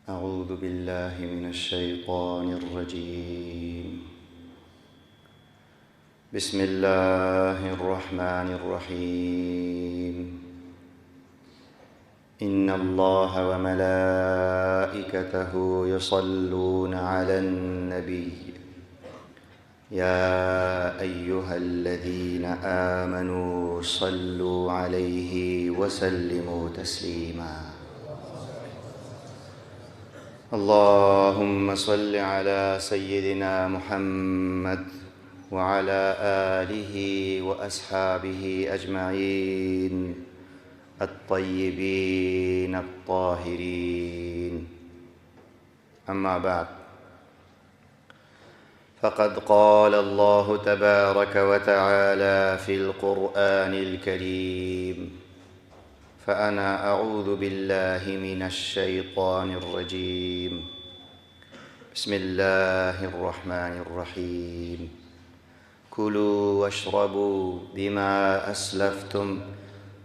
أعوذ بالله من الشيطان الرجيم. بسم الله الرحمن الرحيم. إن الله وملائكته يصلون على النبي يا أيها الذين آمنوا صلوا عليه وسلموا تسليما. اللهم صل على سيدنا محمد وعلى آله وأصحابه أجمعين الطيبين الطاهرين. أما بعد، فقد قال الله تبارك وتعالى في القرآن الكريم: فأنا أعوذ بالله من الشيطان الرجيم. بسم الله الرحمن الرحيم. كلوا واشربوا بما أسلفتم،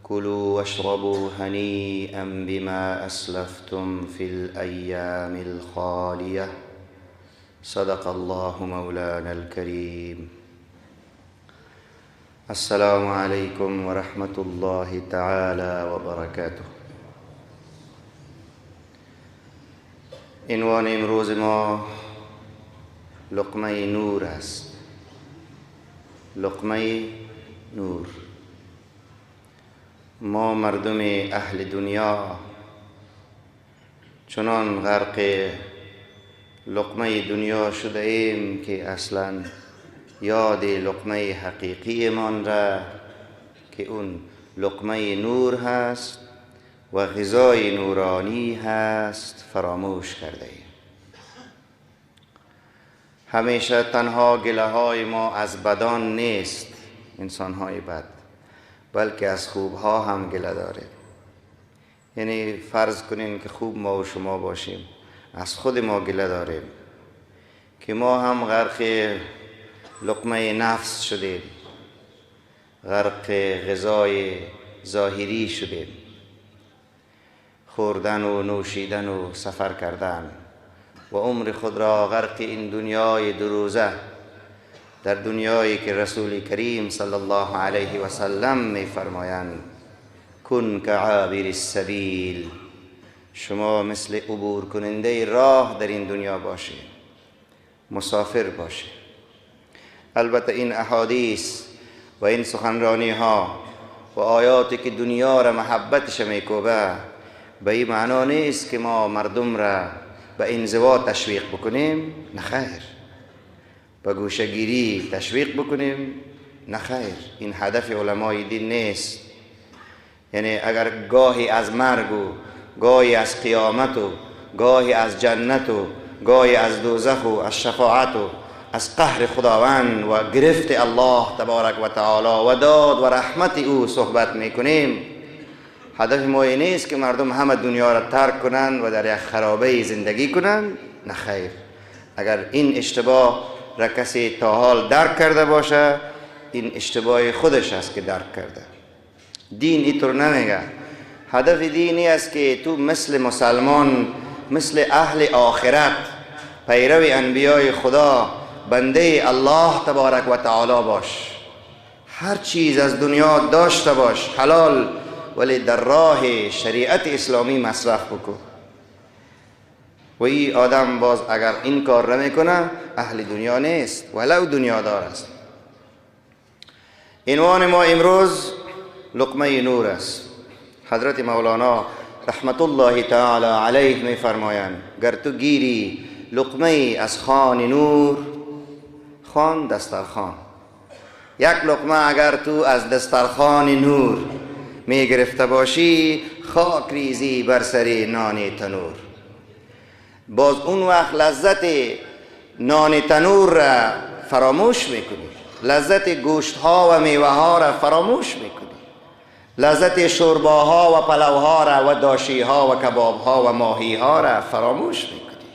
كلوا واشربوا هنيئا بما أسلفتم في الأيام الخالية. صدق الله مولانا الكريم. السلام عليكم ورحمة الله تعالى وبركاته. عنوان امروز ما لقمه نور است. لقمه نور. ما مردم اهل دنیا چنان غرق لقمه دنیا شده ایم که اصلا یاد لقمه حقیقی مان را که اون لقمه نور هست و غذای نورانی هست فراموش کرده ایم. همیشه تنها گله های ما از بدان نیست، انسان های بد، بلکه از خوبها هم گله داره. یعنی فرض کنین که خوب ما و شما باشیم، از خود ما گله داریم که ما هم غرق لقمه نفس شدیم، غرق غذای ظاهری شدیم، خوردن و نوشیدن و سفر کردن و عمر خود را غرق این دنیای دروزه، در دنیایی که رسول کریم صلی الله علیه و سلم می فرمایند کن کعابر السبیل، شما مثل عبور کننده راه در این دنیا باشید، مسافر باشید. البته این احادیث و این سخنرانی ها و آیاتی که دنیا را محبتش میکوبه به این معنا نیست که ما مردم را به انزوا تشویق بکنیم، نه خیر. به گوشه‌گیری تشویق بکنیم، نه خیر. این هدف علمای دین نیست. یعنی اگر گاهی از مرگ و گاهی از قیامت و گاهی از جنت و گاهی از دوزخ و از شفاعت و از قهر خداوند و گرفت الله تبارک و تعالی و داد و رحمت او صحبت میکنیم، هدف ما این نیست که مردم همه دنیا را ترک کنند و در یک خرابه زندگی کنند، نه خیر. اگر این اشتباه را کسی تا حال درک کرده باشه، این اشتباه خودش است که درک کرده. دین اینطور نمیگه. هدف دینی است که تو مثل مسلمان، مثل اهل آخرت، پیرو انبیای خدا، بنده الله تبارک و تعالی باش. هر چیز از دنیا داشته باش، حلال، ولی در راه شریعت اسلامی مصرف بکن. و این آدم باز اگر این کار نمیکنه اهل دنیا نیست، ولو دنیا دار است. عنوان ما امروز لقمه نور است. حضرت مولانا رحمت الله تعالی علیه می فرمایند گر تو گیری لقمه از خوان نور، خوان دسترخوان، یک لقمه اگر تو از دسترخوان نور می گرفته باشی، خاک ریزی بر سر نان تنور. باز اون وقت لذت نان تنور را فراموش میکنی، لذت گوشت ها و میوه ها را فراموش میکنی، لذت شورباها و پلوها را و داشی ها و کباب ها و ماهی ها را فراموش میکنی.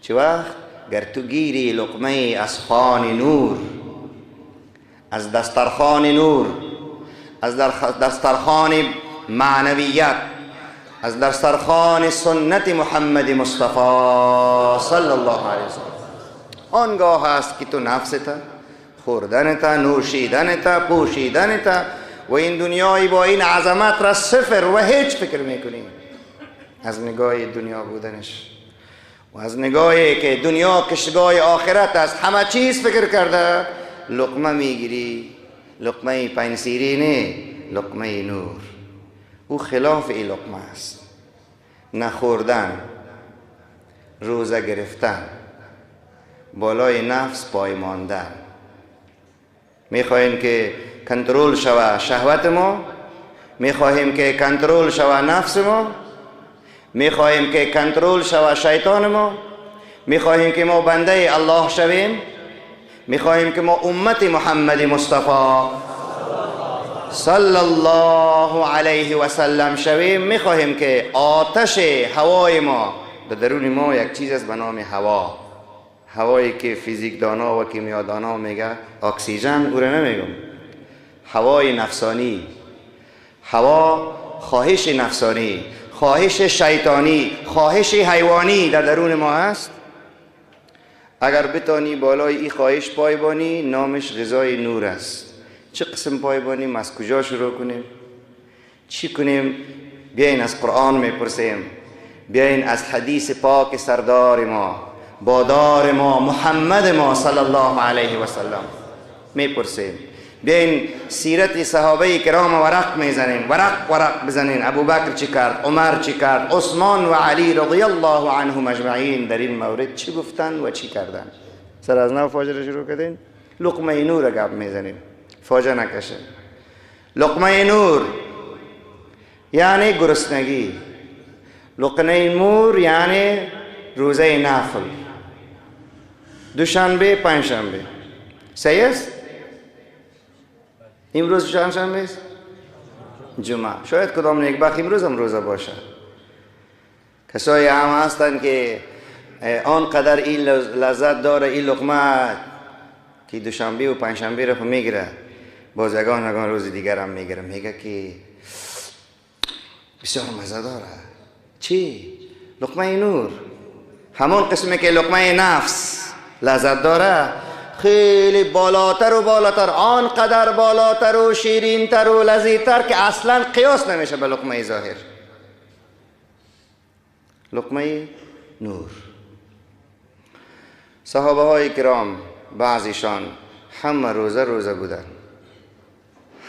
چه وقت؟ گر تو گیری لقمه از خوان نور، از دسترخوان نور، از دسترخوان معنویت، از در سرخان سنت محمد مصطفی صلی الله علیه وسلم. آنگاه است که تو نفست، خوردنت، نوشیدنت، پوشیدنت و این دنیای با این عظمت را صفر و هیچ فکر میکنی. از نگاه دنیا بودنش و از نگاهی که دنیا کشگاه آخرت است، همه چیز فکر کرده، لقمه میگیری، لقمه پنسیری نه، لقمه نور. او خلاف این لقمه است. نخوردن، روزه گرفتن، بالای نفس پای ماندن. میخواهیم که کنترل شوه شهوت ما، میخواهیم که کنترل شوه نفس ما، میخواهیم که کنترل شوه شیطان ما، میخواهیم که ما بنده الله شویم، میخواهیم که ما امت محمد مصطفی صلی الله علیه و سلم شویم، میخواهیم که آتش هوای ما، در درون ما یک چیز است به نام هوا، هوایی که فیزیک دانا و کیمیا دانا میگه اکسیژن، او را نمیگم، هوای نفسانی، هوا خواهش نفسانی، خواهش شیطانی، خواهش حیوانی در درون ما هست. اگر بتانی بالای این خواهش پای بانی، نامش غذای نور است. چه قسم پای بانیم؟ از کجا شروع کنیم؟ چی کنیم؟ بیاین از قرآن میپرسیم، بیاین از حدیث پاک سردار ما، بادار ما، محمد ما صلی الله علیه و سلم میپرسیم. بیاین سیرت صحابه کرام ورق میزنیم، ورق ورق بزنین، ابوبکر چی کرد، عمر چی کرد، عثمان و علی رضی الله عنهم اجمعین در این مورد چی گفتن و چی کردن. سر از نو فاجعه شروع کردین، لقمه نور گپ میزنیم، فاجعه نکشه. لقمه نور یعنی گرسنگی، لقمه نور یعنی روزه نفل، دوشنبه پنجشنبه. صحیح است؟ امروز چند است؟ جمعه. شاید کدام نیکبخت امروز هم روزه باشه. کسایی هم هستند که آنقدر این لذت داره این لقمه که دوشنبه و پنجشنبه رو میگیره، باز یگان یگان روز دیگر هم میگیره، میگه که بسیار مزه داره. چی؟ لقمه نور. همون قسمی که لقمه نفس لذت داره، خیلی بالاتر و بالاتر، آنقدر بالاتر و شیرینتر و لذیذتر که اصلا قیاس نمیشه به لقمه ظاهر. لقمه نور. صحابه های کرام بعضیشان همه روزه روزه بودن،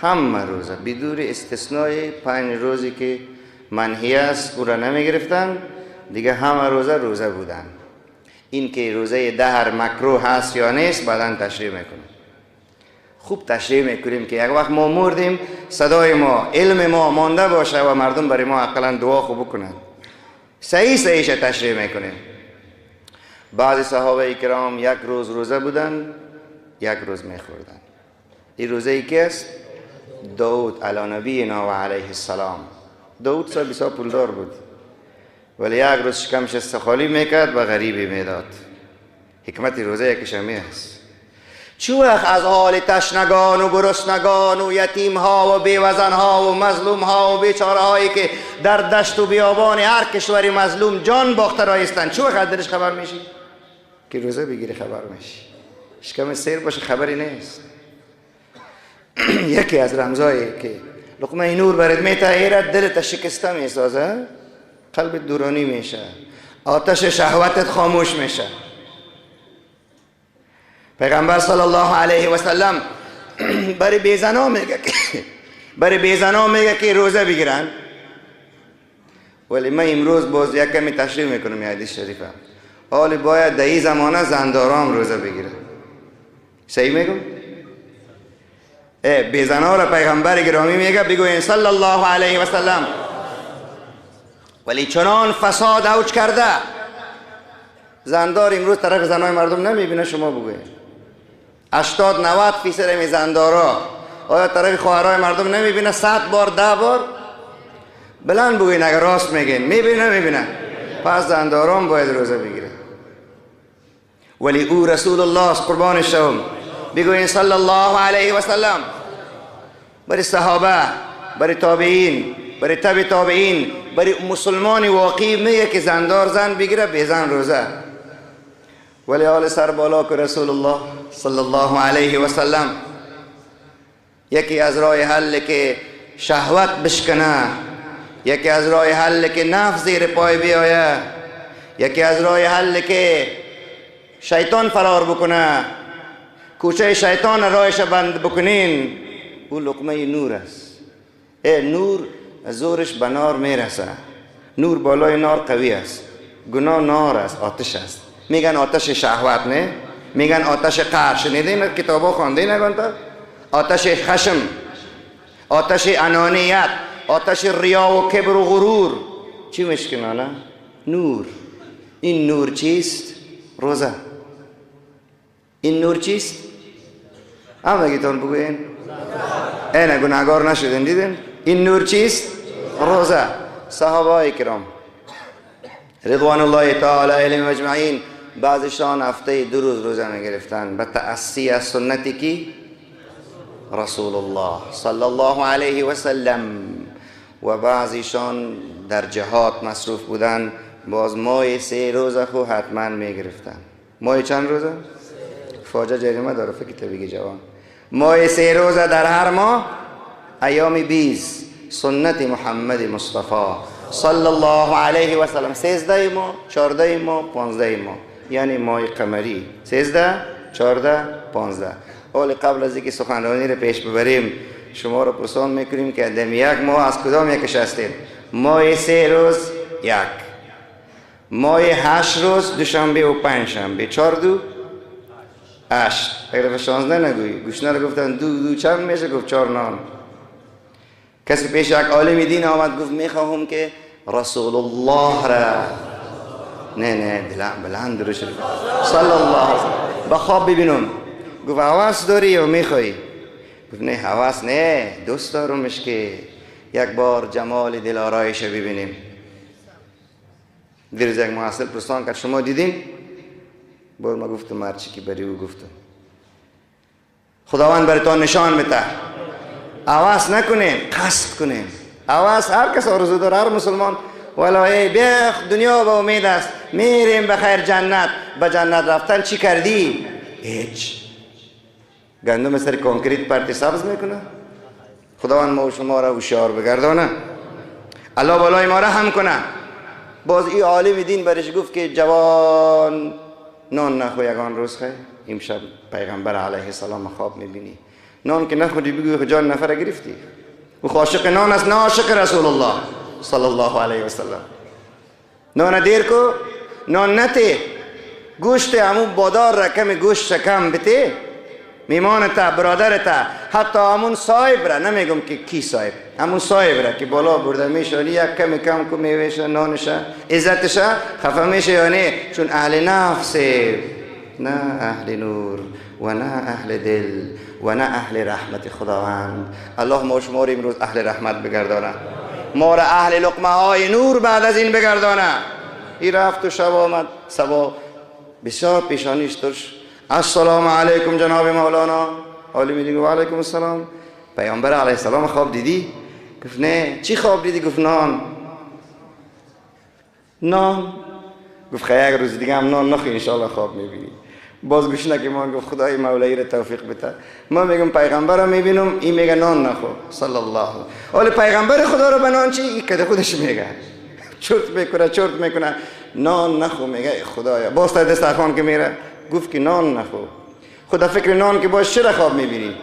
همه روزه بدون استثنای 5 روزی که منهی است او را نمی گرفتن، دیگه همه روزه روزه بودن. این که روزه دهر مکروه هست یا نیست بعدا تشریح میکنیم. خوب تشریح میکنیم که یک وقت ما مردیم صدای ما، علم ما مانده باشه و مردم برای ما اقلا دعا خوب بکنن. صحیح صحیحش تشریح میکنیم. بعضی صحابه کرام یک روز روزه بودن، یک روز میخوردن. این روزه ای که است؟ داود علی نبینا و علیه السلام. داود صاحب بسیار پولدار بود، ولی یک روز شکمش استخالی میکرد و غریبی میداد. حکمت روزه یکیش همی است. چو وقت از حال تشنگان و گرسنگان و یتیم ها و بیوزن ها و مظلوم ها و بیچاره هایی که در دشت و بیابان هر کشوری مظلوم جان باخته را هستند، چو وقت درش خبر میشی؟ که روزه بگیری خبر میشی. شکم سیر باشه خبری نیست. یکی از رمزایی که لقمه نور برات میته، دلت شکسته میسازه، قلبت دورانی میشه، آتش شهوتت خاموش میشه. پیغمبر صلی الله علیه و سلم برای بیزنا میگه که برای بیزنا میگه که روزه بگیرن. ولی من امروز باز یک کمی تشریح میکنم حدیث شریفه. حالی باید در این زمانه زندارام روزه بگیره. صحیح میگم؟ بیزنا را پیغمبر گرامی میگه بگوین صلی الله علیه و سلم. ولی چنان فساد اوج کرده، زندار امروز طرف زنای مردم نمیبینه. شما بگوین 80-90% می زندارا آیا طرف خواهرای مردم نمیبینه؟ 100 بار 10 بار بلند بگوین اگر راست میگین. میبینه نمیبینه؟ پس زنداران باید روزه بگیره. ولی او رسول الله است، قربان شوم. بگوین صلی الله علیه و سلم. برای صحابه، برای تابعین، برای تبع تابعین، برای مسلمان واقعی میگه که زندار زن بگیره، به زن روزه. ولی حال سر بالا که رسول الله صلی الله علیه و سلم یکی از راه حل که شهوت بشکنه، یکی از راه حل که نفس زیر پای بیایه، یکی از راه حل که شیطان فرار بکنه، کوچه شیطان راهش بند بکنین، او لقمه نور است. ای نور زورش به نار میرسه، نور بالای نار قوی است. گناه نار است، آتش است. میگن آتش شهوت، نه؟ میگن آتش قهر. شنیدین کتابا خواندین نگن؟ آتش خشم، آتش انانیت، آتش ریا و کبر و غرور. چی مشکنانه؟ نور. این نور چیست؟ روزه. این نور چیست؟ هم بگیتون بگوین؟ اینه گناهگار نشدین، دیدین؟ این نور چیست؟ روزه. صحابه کرام رضوان الله تعالی علیهم اجمعین بعضشان هفته 2 روز روزه میگرفتن به تأسی از سنتی کی؟ رسول الله صلی الله علیه و سلم. و بعضیشان در جهاد مصروف بودن، باز ماه 3 روزه خو حتما میگرفتن. ماه چند روزه؟ فاجعه جریمه داره فکر تا بگی جوان. ماه 3 روزه در هر ماه، ایام 20، سنت محمد مصطفی صلی الله علیه و سلم. 13 ماه، 14 ماه، 15 ماه، یعنی ماه قمری. 13، 14، 15. حال قبل از اینکه سخنرانی رو پیش ببریم شما رو پرسان میکنیم که دم یک ماه از کدام یکش هستیم؟ ماه 3 روز 1، ماه 8 روز دوشنبه و پنجشنبه، 4 2 8. اگر 16 نگویی، گوشنه رو گفتن 2 2 چند میشه؟ گفت 4 نان. کسی پیش یک عالم دین آمد گفت میخواهم که رسول الله را، نه نه بلند رو شد صلی الله علیه وسلم، به خواب ببینم. گفت هوس داری یا میخوایی؟ گفت نه هوس نه، دوست دارمش که یک بار جمال دلارایش ببینیم. دیروز یک محصل پرسان کرد شما دیدین؟ بار ما گفتم هرچی که بری او گفتم. خداوند براتان نشان میده. هوس نکنیم، قصد کنیم. هوس هر کس آرزو داره، هر مسلمان. ولی ای بیا دنیا به امید است، میریم به خیر جنت. به جنت رفتن چی کردی؟ هیچ. گندم سر concrete پرتی سبز میکنه. خداوند ما و شما را هوشیار بگردانه، الله بالای ما رحم کنه. باز این عالم دین برش گفت که جوان نان نخو یگان روز خیر، امشب پیغمبر علیه السلام خواب میبینی. نان که نخوری بگوی جان نفر گرفتی. او عاشق نان است، نه عاشق رسول الله صلی الله علیه و سلم. نان دیر کو، نان نته، گوشت همون بادار را کم گوشت کم بته، میمانتا، برادرتا، حتی همون صاحب را، نمیگم که کی صاحب، همون صاحب را که بالا برده میشانی یک کم کم کو میوهشه، نانشه، عزتشه، خفه میشه یا نه؟ چون اهل نفس، نه اهل نور و نه اهل دل و نه اهل رحمت خداوند. الله ما شما را امروز اهل رحمت بگردانه، ما را اهل لقمه های نور بعد از این بگردانه. این رفت و شب آمد، صبا بسیار پیشانیش ترش. السلام علیکم جناب مولانا. عالم دیگه و علیکم السلام. پیامبر علیه السلام خواب دیدی؟ گفت نه. چی خواب دیدی؟ گفت نان. نان. گفت خیلی یک روز دیگه هم نان نخوری انشالله خواب میبینی. باز گوش نکه گفت خدای مولایی را توفیق بده. ما میگم پیغمبر رو میبینم، این میگه نان نخور صلی الله علیه. حالا پیغمبر خدا رو به نان چی؟ این کده خودش میگه چرت میکنه، چرت میکنه، نان نخو. میگه خدایا. باز تا دسترخوان که میره گفت که نان نخو. خدا فکر نان که باش چرا خواب میبینی؟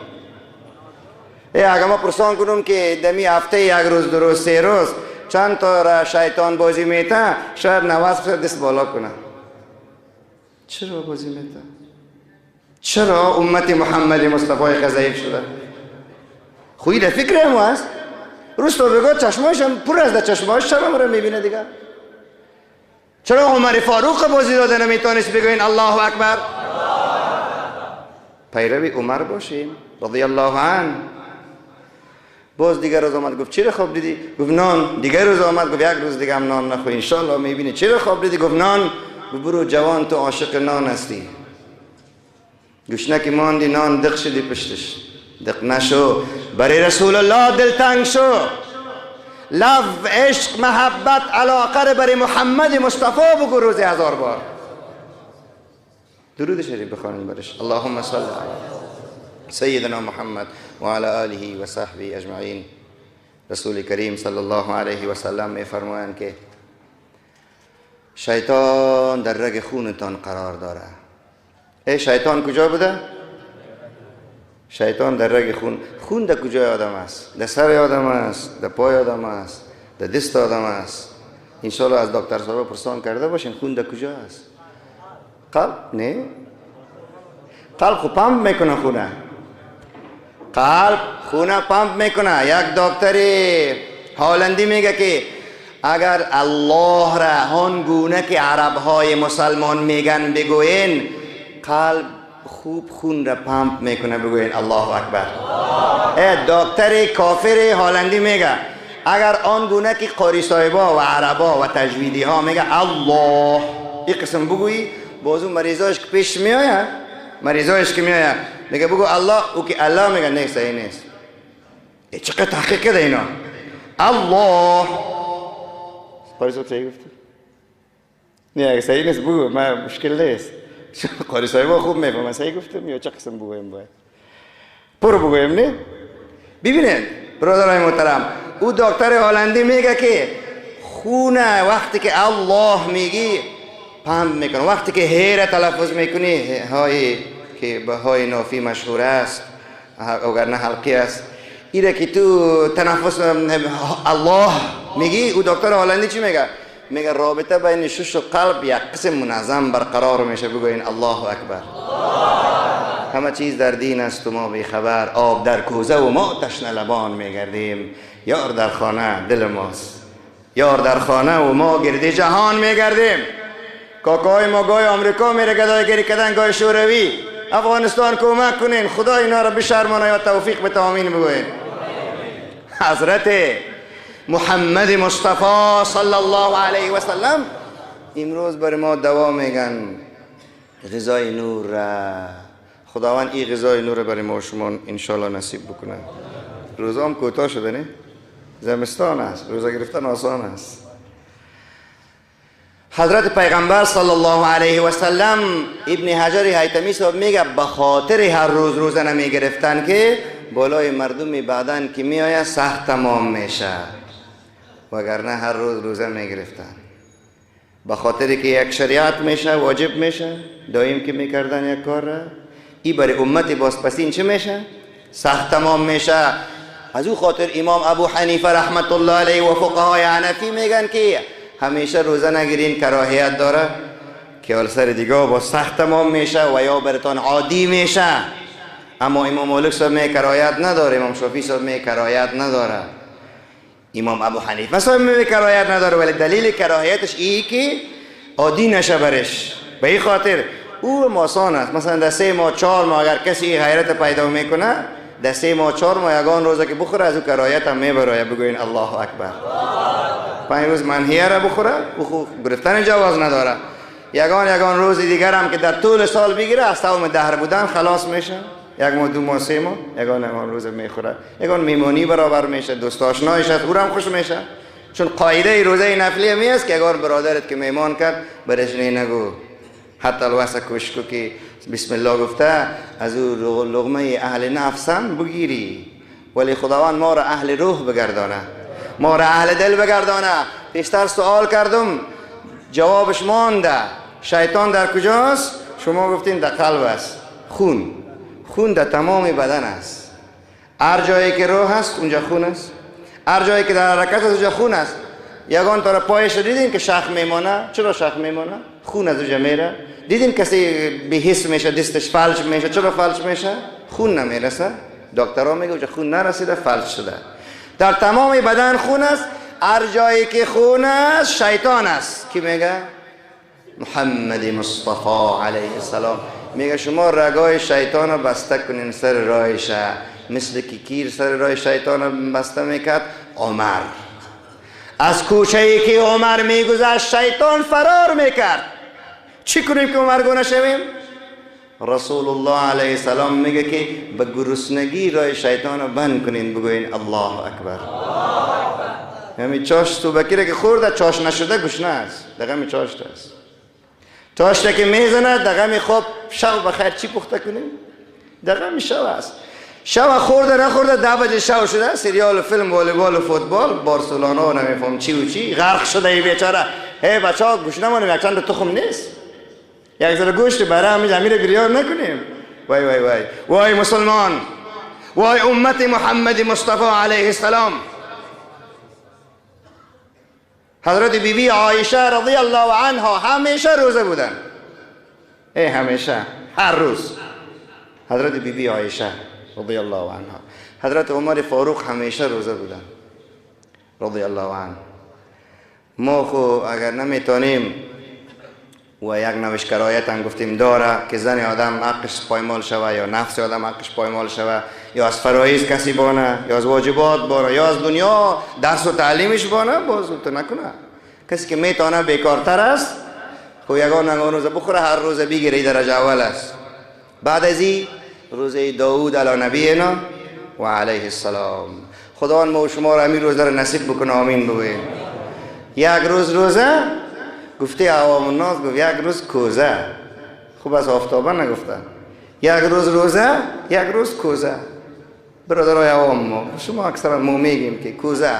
ای اگه ما پرسان کنم که دمی هفته یک روز، 2 روز، 3 روز چند تا را شیطان بازی میته، شاید 90% دست بالا کنه. چرا بازی میته؟ چرا امت محمد مصطفی ضعیف شده؟ خویی در فکر ما هست. روز تا بگو چشماش هم پر از در چشماش چرا رو میبینه دیگه؟ چرا عمر فاروق بازی داده نمیتونست بگوین الله اکبر؟ پیروی عمر باشیم رضی الله عنه. باز دیگر روز آمد گفت چرا خواب دیدی؟ گفت نان. دیگر روز آمد گفت یک روز دیگه هم نان نخوری انشالله میبینی. چرا خواب دیدی؟ گفت نان. برو جوان تو عاشق نان هستی، گشنه که ماندی نان دق شدی پشتش، دق نشو، برای رسول الله دلتنگ شو. لف، عشق، محبت، علاقه برای محمد مصطفی بگو روز 1000 بار. درود شریف بخوانید برش. اللهم صل علی سیدنا محمد و علی آله و صحبه اجمعین. رسول کریم صلی الله علیه و سلم میفرمایند که شیطان در رگ خونتان قرار داره. ای شیطان کجا بوده؟ شیطان در رگ خون. خون در کجای آدم است؟ در سر آدم است، در پای آدم است، در دست آدم است. انشالله از دکتر صاحب پرسان کرده باشین خون در کجا است؟ قلب؟ نه، قلب خو پمپ میکنه خونه. قلب خونه پمپ میکنه. یک دکتر هالندی میگه که اگر الله را هان گونه که عرب های مسلمان میگن بگوین، قلب خوب خون را پمپ میکنه. بگوین الله اکبر. دکتر کافر هالندی میگه اگر آن گونه که قاری صاحبا و عربا و تجویدی ها میگه الله، این قسم بگویی، بازو مریضایش که پیش میآید، مریضایش که میآید میگه بگو الله، او که الله میگه نه صحیح نیست. چقدر تحقیق کرده اینا. الله قاری صاحب صحیح گفتی؟ نه اگه صحیح نیست بگو، من مشکل نیست. قاری صاحب خوب میفهمه صحیح گفتم یا چه قسم بگویم باید پر بگویم. نه ببینید برادرای محترم، او دکتر هلندی میگه که خونه وقتی که الله میگی پمپ میکنه، وقتی که هیره تلفظ میکنی، های که به های نافی مشهور است اگر نه حلقی است، ایره که تو تنفس الله میگی، او دکتر هلندی چی میگه؟ میگه رابطه بین شش و قلب یک قسم منظم برقرار میشه. بگوین الله اکبر. همه چیز در دین است و ما بیخبر، آب در کوزه و ما تشنه لبان میگردیم، یار در خانه دل ماست، یار در خانه و ما گرد جهان میگردیم. کاکاهای ما گای آمریکا میره گدایگری کردن، گای شوروی. افغانستان کمک کنین، خدا اینا را بشرمانه یا توفیق به تامین. بگوین حضرت محمد مصطفی صلی الله علیه و سلم امروز بر ما دوا میگن، غذای نور را. خداوند این غذای نور برای ما شما انشالله نصیب بکنه. روزا هم کوتاه شده نه؟ زمستان است، روزا گرفتن آسان است. حضرت پیغمبر صلی الله علیه و سلم، ابن حجر هیتمی صاحب میگه به خاطر هر روز روزه نمی گرفتن که بالای مردم بعدن که میآید سخت تمام میشه، وگرنه هر روز روزه می گرفتن. به خاطر که یک شریعت میشه، واجب میشه، دایم که میکردن یک کار را، ای برای امت بازپسین چه میشه؟ سخت تمام میشه. از او خاطر امام ابو حنیفه رحمت الله علیه و فقهای حنفی میگن که همیشه روزه نگیرین، کراهیت داره که حال سر دیگه با سخت تمام میشه و یا براتان عادی میشه. اما امام مالک صاحب می کراهیت نداره، امام شافعی صاحب می کراهیت نداره، امام ابو حنیفه صاحب می کراهیت نداره، ولی دلیل کراهیتش ای که عادی نشه برش. به این خاطر او آسان است. مثلا در 3 ماه 4 ماه اگر کسی غیرت پیدا میکنه، در 3 ماه 4 ماه یگان روزه که بخوره از او کراهیت هم میبرایه. بگوین الله اکبر. 5 روز منهیه را بخوره، او گرفتن جواز نداره. یگان روز دیگر هم که در طول سال بگیره، از صوم دهر بودن خلاص میشه. 1 ماه 2 ماه 3 ماه یگان روز میخوره، یگان میمونی برابر میشه، دوست آشنایش است، او هم خوش میشه. چون قاعده روزه نفلی می است که اگر برادرت که میمان کرد برش نگو، حتی الوسع کوشکو که بسم الله گفته از او لقمه اهل نفس هم بگیری، ولی خداوند ما را اهل روح بگردانه، ما را اهل دل بگردانه. پیشتر سوال کردم جوابش مانده، شیطان در کجاست؟ شما گفتین در قلب است. خون در تمام بدن است. هر جایی که روح است اونجا خون است، هر جایی که در حرکت است اونجا خون است. یگان تا پایش دیدین که شخ میمانه؟ چرا شخ میمانه؟ خون از اونجا میره. دیدین کسی بی‌حس میشه، دستش فلج میشه؟ چرا فلج میشه؟ خون نمیرسه. دکترها میگه اونجا خون نرسیده، فلج شده. در تمام بدن خون است. هر جایی که خون است شیطان است. کی میگه؟ محمد مصطفی علیه السلام میگه شما رگای شیطان رو بسته کنین سر راهش، مثل که کیر سر راه شیطان رو بسته میکرد عمر. از کوچه ای که عمر میگذشت شیطان فرار میکرد. چی کنیم که عمر گونه شویم؟ رسول الله علیه السلام میگه که به گرسنگی راه شیطان رو بند کنین. بگوین الله اکبر. همین چاش صبحکی را که خورده چاش نشده گشنه است، در غم چاشت است. چاشت که میزنه در غم خواب شب بخیر چی پخته کنیم؟ در غم شب است. شب خورده نخورده 10 بجه شب شده، سریال و فیلم والیبال و فوتبال بارسلونا و نمیفهم چی و چی، غرق شده ای بیچاره. هی بچه ها گوش نمانیم، یک چند تخم نیست، یک ذره گوشت برای همین امیر بریان نکنیم. وای وای وای وای مسلمان، وای امت محمد مصطفی علیه السلام. حضرت بیبی بی عایشه رضی الله عنها همیشه روزه بودن، ای همیشه، هر روز. حضرت بیبی بی عایشه رضی الله عنها. حضرت عمر فاروق همیشه روزه بودن رضی الله عنه. ما خو اگر نمیتونیم و یک نوش کرایت هم گفتیم داره که زن آدم حقش پایمال شوه یا نفس آدم حقش پایمال شوه یا از فرایض کسی بانه یا از واجبات بانه یا از دنیا درس و تعلیمش بانه، باز تو نکنه. کسی که میتونه بیکارتر است خو یگان نگان روزه بخوره، هر روزه بگیره، درجه اول است. بعد از این روزه داود علی نبینا و علیه السلام. خداوند ما و شما را همین روزه را نصیب بکنه، آمین بگوییم. یک روز روزه گفته عوام الناس، گفت یک روز کوزه، خوب از آفتابه نگفتن، یک روز روزه یک روز کوزه. برادرای عوام ما شما اکثرا ما میگیم که کوزه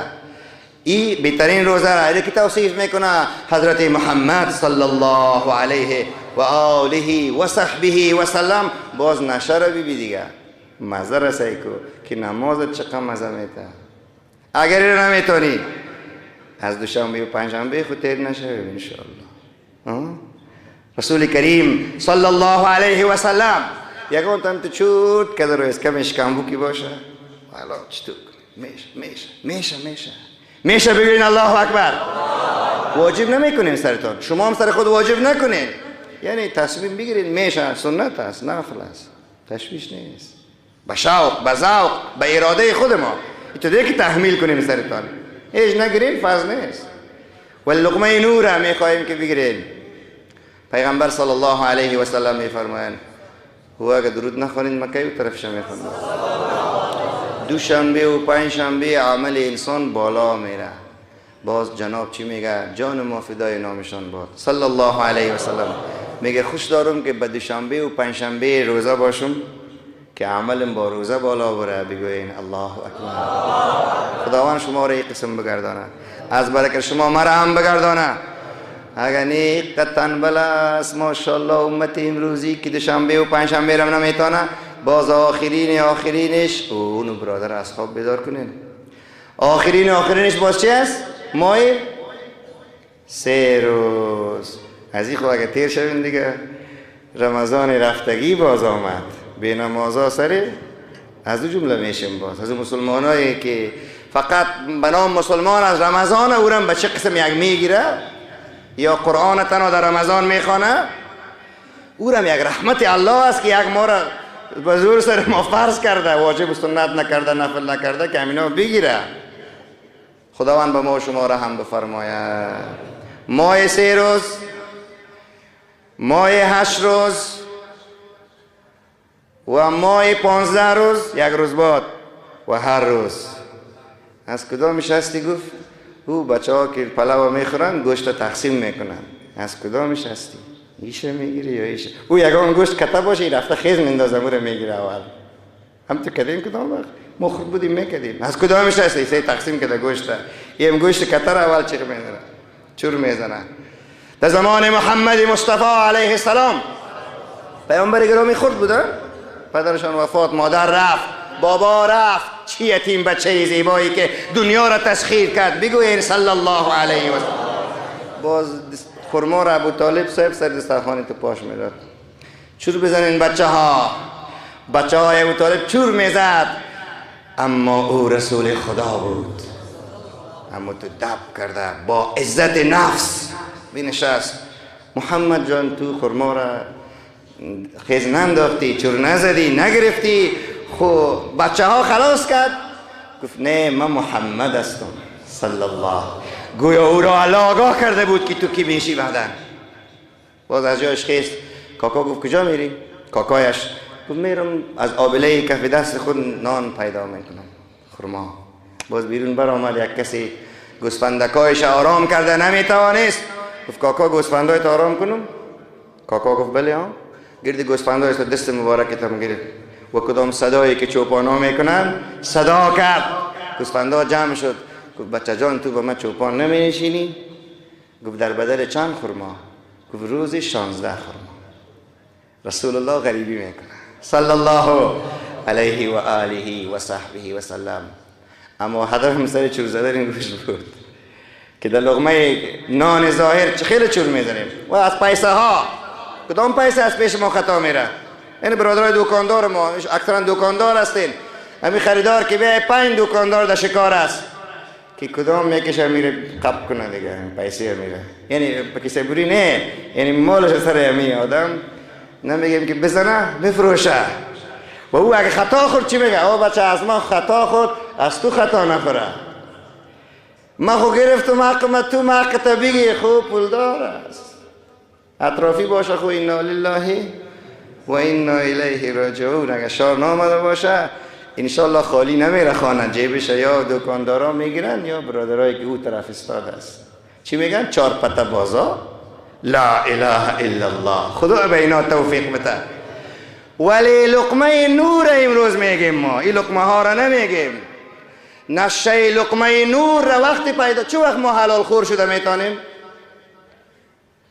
ای بهترین روزه را که توصیف میکنه حضرت محمد صلی الله علیه و آله و صحبه و سلم. باز نشه را ببی دیگه، مزه را سعی کو که نماز چقدر مزه میته. اگر این نمیتونی از دوشنبه و پنجشنبه خود تیر نشه انشاءالله. رسول کریم صلی الله علیه و سلم یکون تم تو چوت که در اسکم اشکامبو کی باشه، حالا چطور میشه میشه میشه میشه میشه بگوین الله اکبر. واجب نمیکنیم سرتان، شما هم سر خود واجب نکنین، یعنی تصمیم بگیرین میشه، سنت است، نفل است، تشویش نیست. به شوق، به ذوق، به اراده خود ما تو دیگه که تحمیل کنیم سرتان، هیچ نگیرین فرض نیست. و لقمه نور میخواهیم که بگیرین. پیغمبر صلی الله علیه و سلم میفرمایند هو اگه درود نخوانید مکه و طرفش میخوانید. دوشنبه و پنجشنبه عمل انسان بالا میره. باز جناب چی میگه؟ جان ما فدای نامشان باد صلی الله علیه و سلم. میگه خوش دارم که به دوشنبه و پنجشنبه روزه باشم که عملم با روزه بالا بره. بگوین الله اکبر. خداوند شما را این قسم بگردانه، از برکت شما مرا هم بگردانه. اگر نه تنبل است ماشاءالله امت امروزی که دوشنبه و پنجشنبه را نمیتونه، باز آخرین آخرینش اونو برادر از خواب بیدار کنین. آخرین آخرینش باز چی است؟ ماه 3 روز. از این خب اگه تیر شوین دیگه رمضان رفتگی باز آمد، به نمازا سره از او جمله میشیم. باز از مسلمانایی که فقط به نام مسلمان از رمضان اورم به چه قسم یک میگیره یا قرآن تنها در رمضان میخوانه، اورم یک رحمت الله است که یک ما را به زور سر ما فرض کرده، واجب سنت نکرده، نفل نکرده که همینا بگیره. خداوند به ما و شما را هم بفرماید. ماه 3 روز، ماه 8 روز و ماه 15 روز، یک روز بعد و هر روز. از کدامش هستی؟ گفت او بچه ها که پلو میخورن گوشت تقسیم میکنن، از کدامش هستی؟ ایشه میگیری یا ایشه؟ او یگان گوشت کته باشه این رفته خیز میندازه او رو میگیره اول. هم تو کدیم کدام وقت ما خود بودیم میکدیم. از کدامش هستی؟ سه تقسیم کرده گوشت، یم گوشت کته رو اول چیخ میزنه، چور میزنه. در زمان محمد مصطفی علیه السلام پیامبر گرامی خرد بودن، پدرشان وفات، مادر رفت، بابا رفت، چی یتیم بچه زیبایی که دنیا را تسخیر کرد. بگوین صلی الله علیه و سلم. باز خرما را ابو طالب صاحب سر دسترخوان تو پاش میداد. چور بزنین بچه ها، بچه های ابو طالب چور میزد، اما او رسول خدا بود، اما تو دب کرده با عزت نفس بنشست. محمد جان تو خرما را خیز ننداختی، چور نزدی، نگرفتی، خب بچه ها خلاص کرد. گفت نه من محمد هستم صلی الله. گویا او را الله آگاه کرده بود که تو کی میشی بعدا. باز از جایش خیست. کاکا گفت کجا میری؟ کاکایش گفت میرم از آبله کف دست خود نان پیدا میکنم، خرما. باز بیرون بر آمد، یک کسی گوسفندکایش آرام کرده نمیتوانست. گفت کاکا گوسفندایت آرام کنم؟ کاکا گفت بله ها. گرد گوسفندایش دست مبارکت هم گرفت و کدام صدایی که چوپانا میکنن صدا کرد. گوسفندا جمع شد. گفت بچه جان تو با من چوپان نمی نشینی؟ گفت در بدل چند خرما؟ گفت روزی 16 خرما. رسول الله غریبی میکنه صلی الله علیه و آله و صحبه و سلم. اما هدفم سر چور زدن این گوش بود که در لقمه نان ظاهر خیلی چور میزنیم و از پیسه ها کدام پیسه از پیش ما خطا میره. این برادرای دکاندار ما اکثرا دکاندار هستین، همین خریدار که بیای 5 دکاندار در شکار است که کدام یکیش میره قب کنه دیگه، پیسه میره، یعنی کیسه بوری نه، یعنی مالش سر همین آدم نمیگیم که بزنه بفروشه. و او اگه خطا خورد چی میگه؟ او بچه از ما خطا خورد، از تو خطا نخوره، ما خو گرفتم حق ما، تو حق تا بگی خو پولدار است، اطرافی باشه خو انا لله و انا الیه راجعون. اگه شار نامده باشه انشالله خالی نمیره خانه، جیبش یا دکاندارا میگیرن یا برادرایی که او طرف استاد است. چی میگن؟ 4 پته بازا. لا اله الا الله. خدا به اینا توفیق بده. ولی لقمه نور امروز میگیم ما، این لقمه ها را نمیگیم. نشه لقمه نور را وقتی پیدا، چه وقت ما حلال خور شده میتونیم؟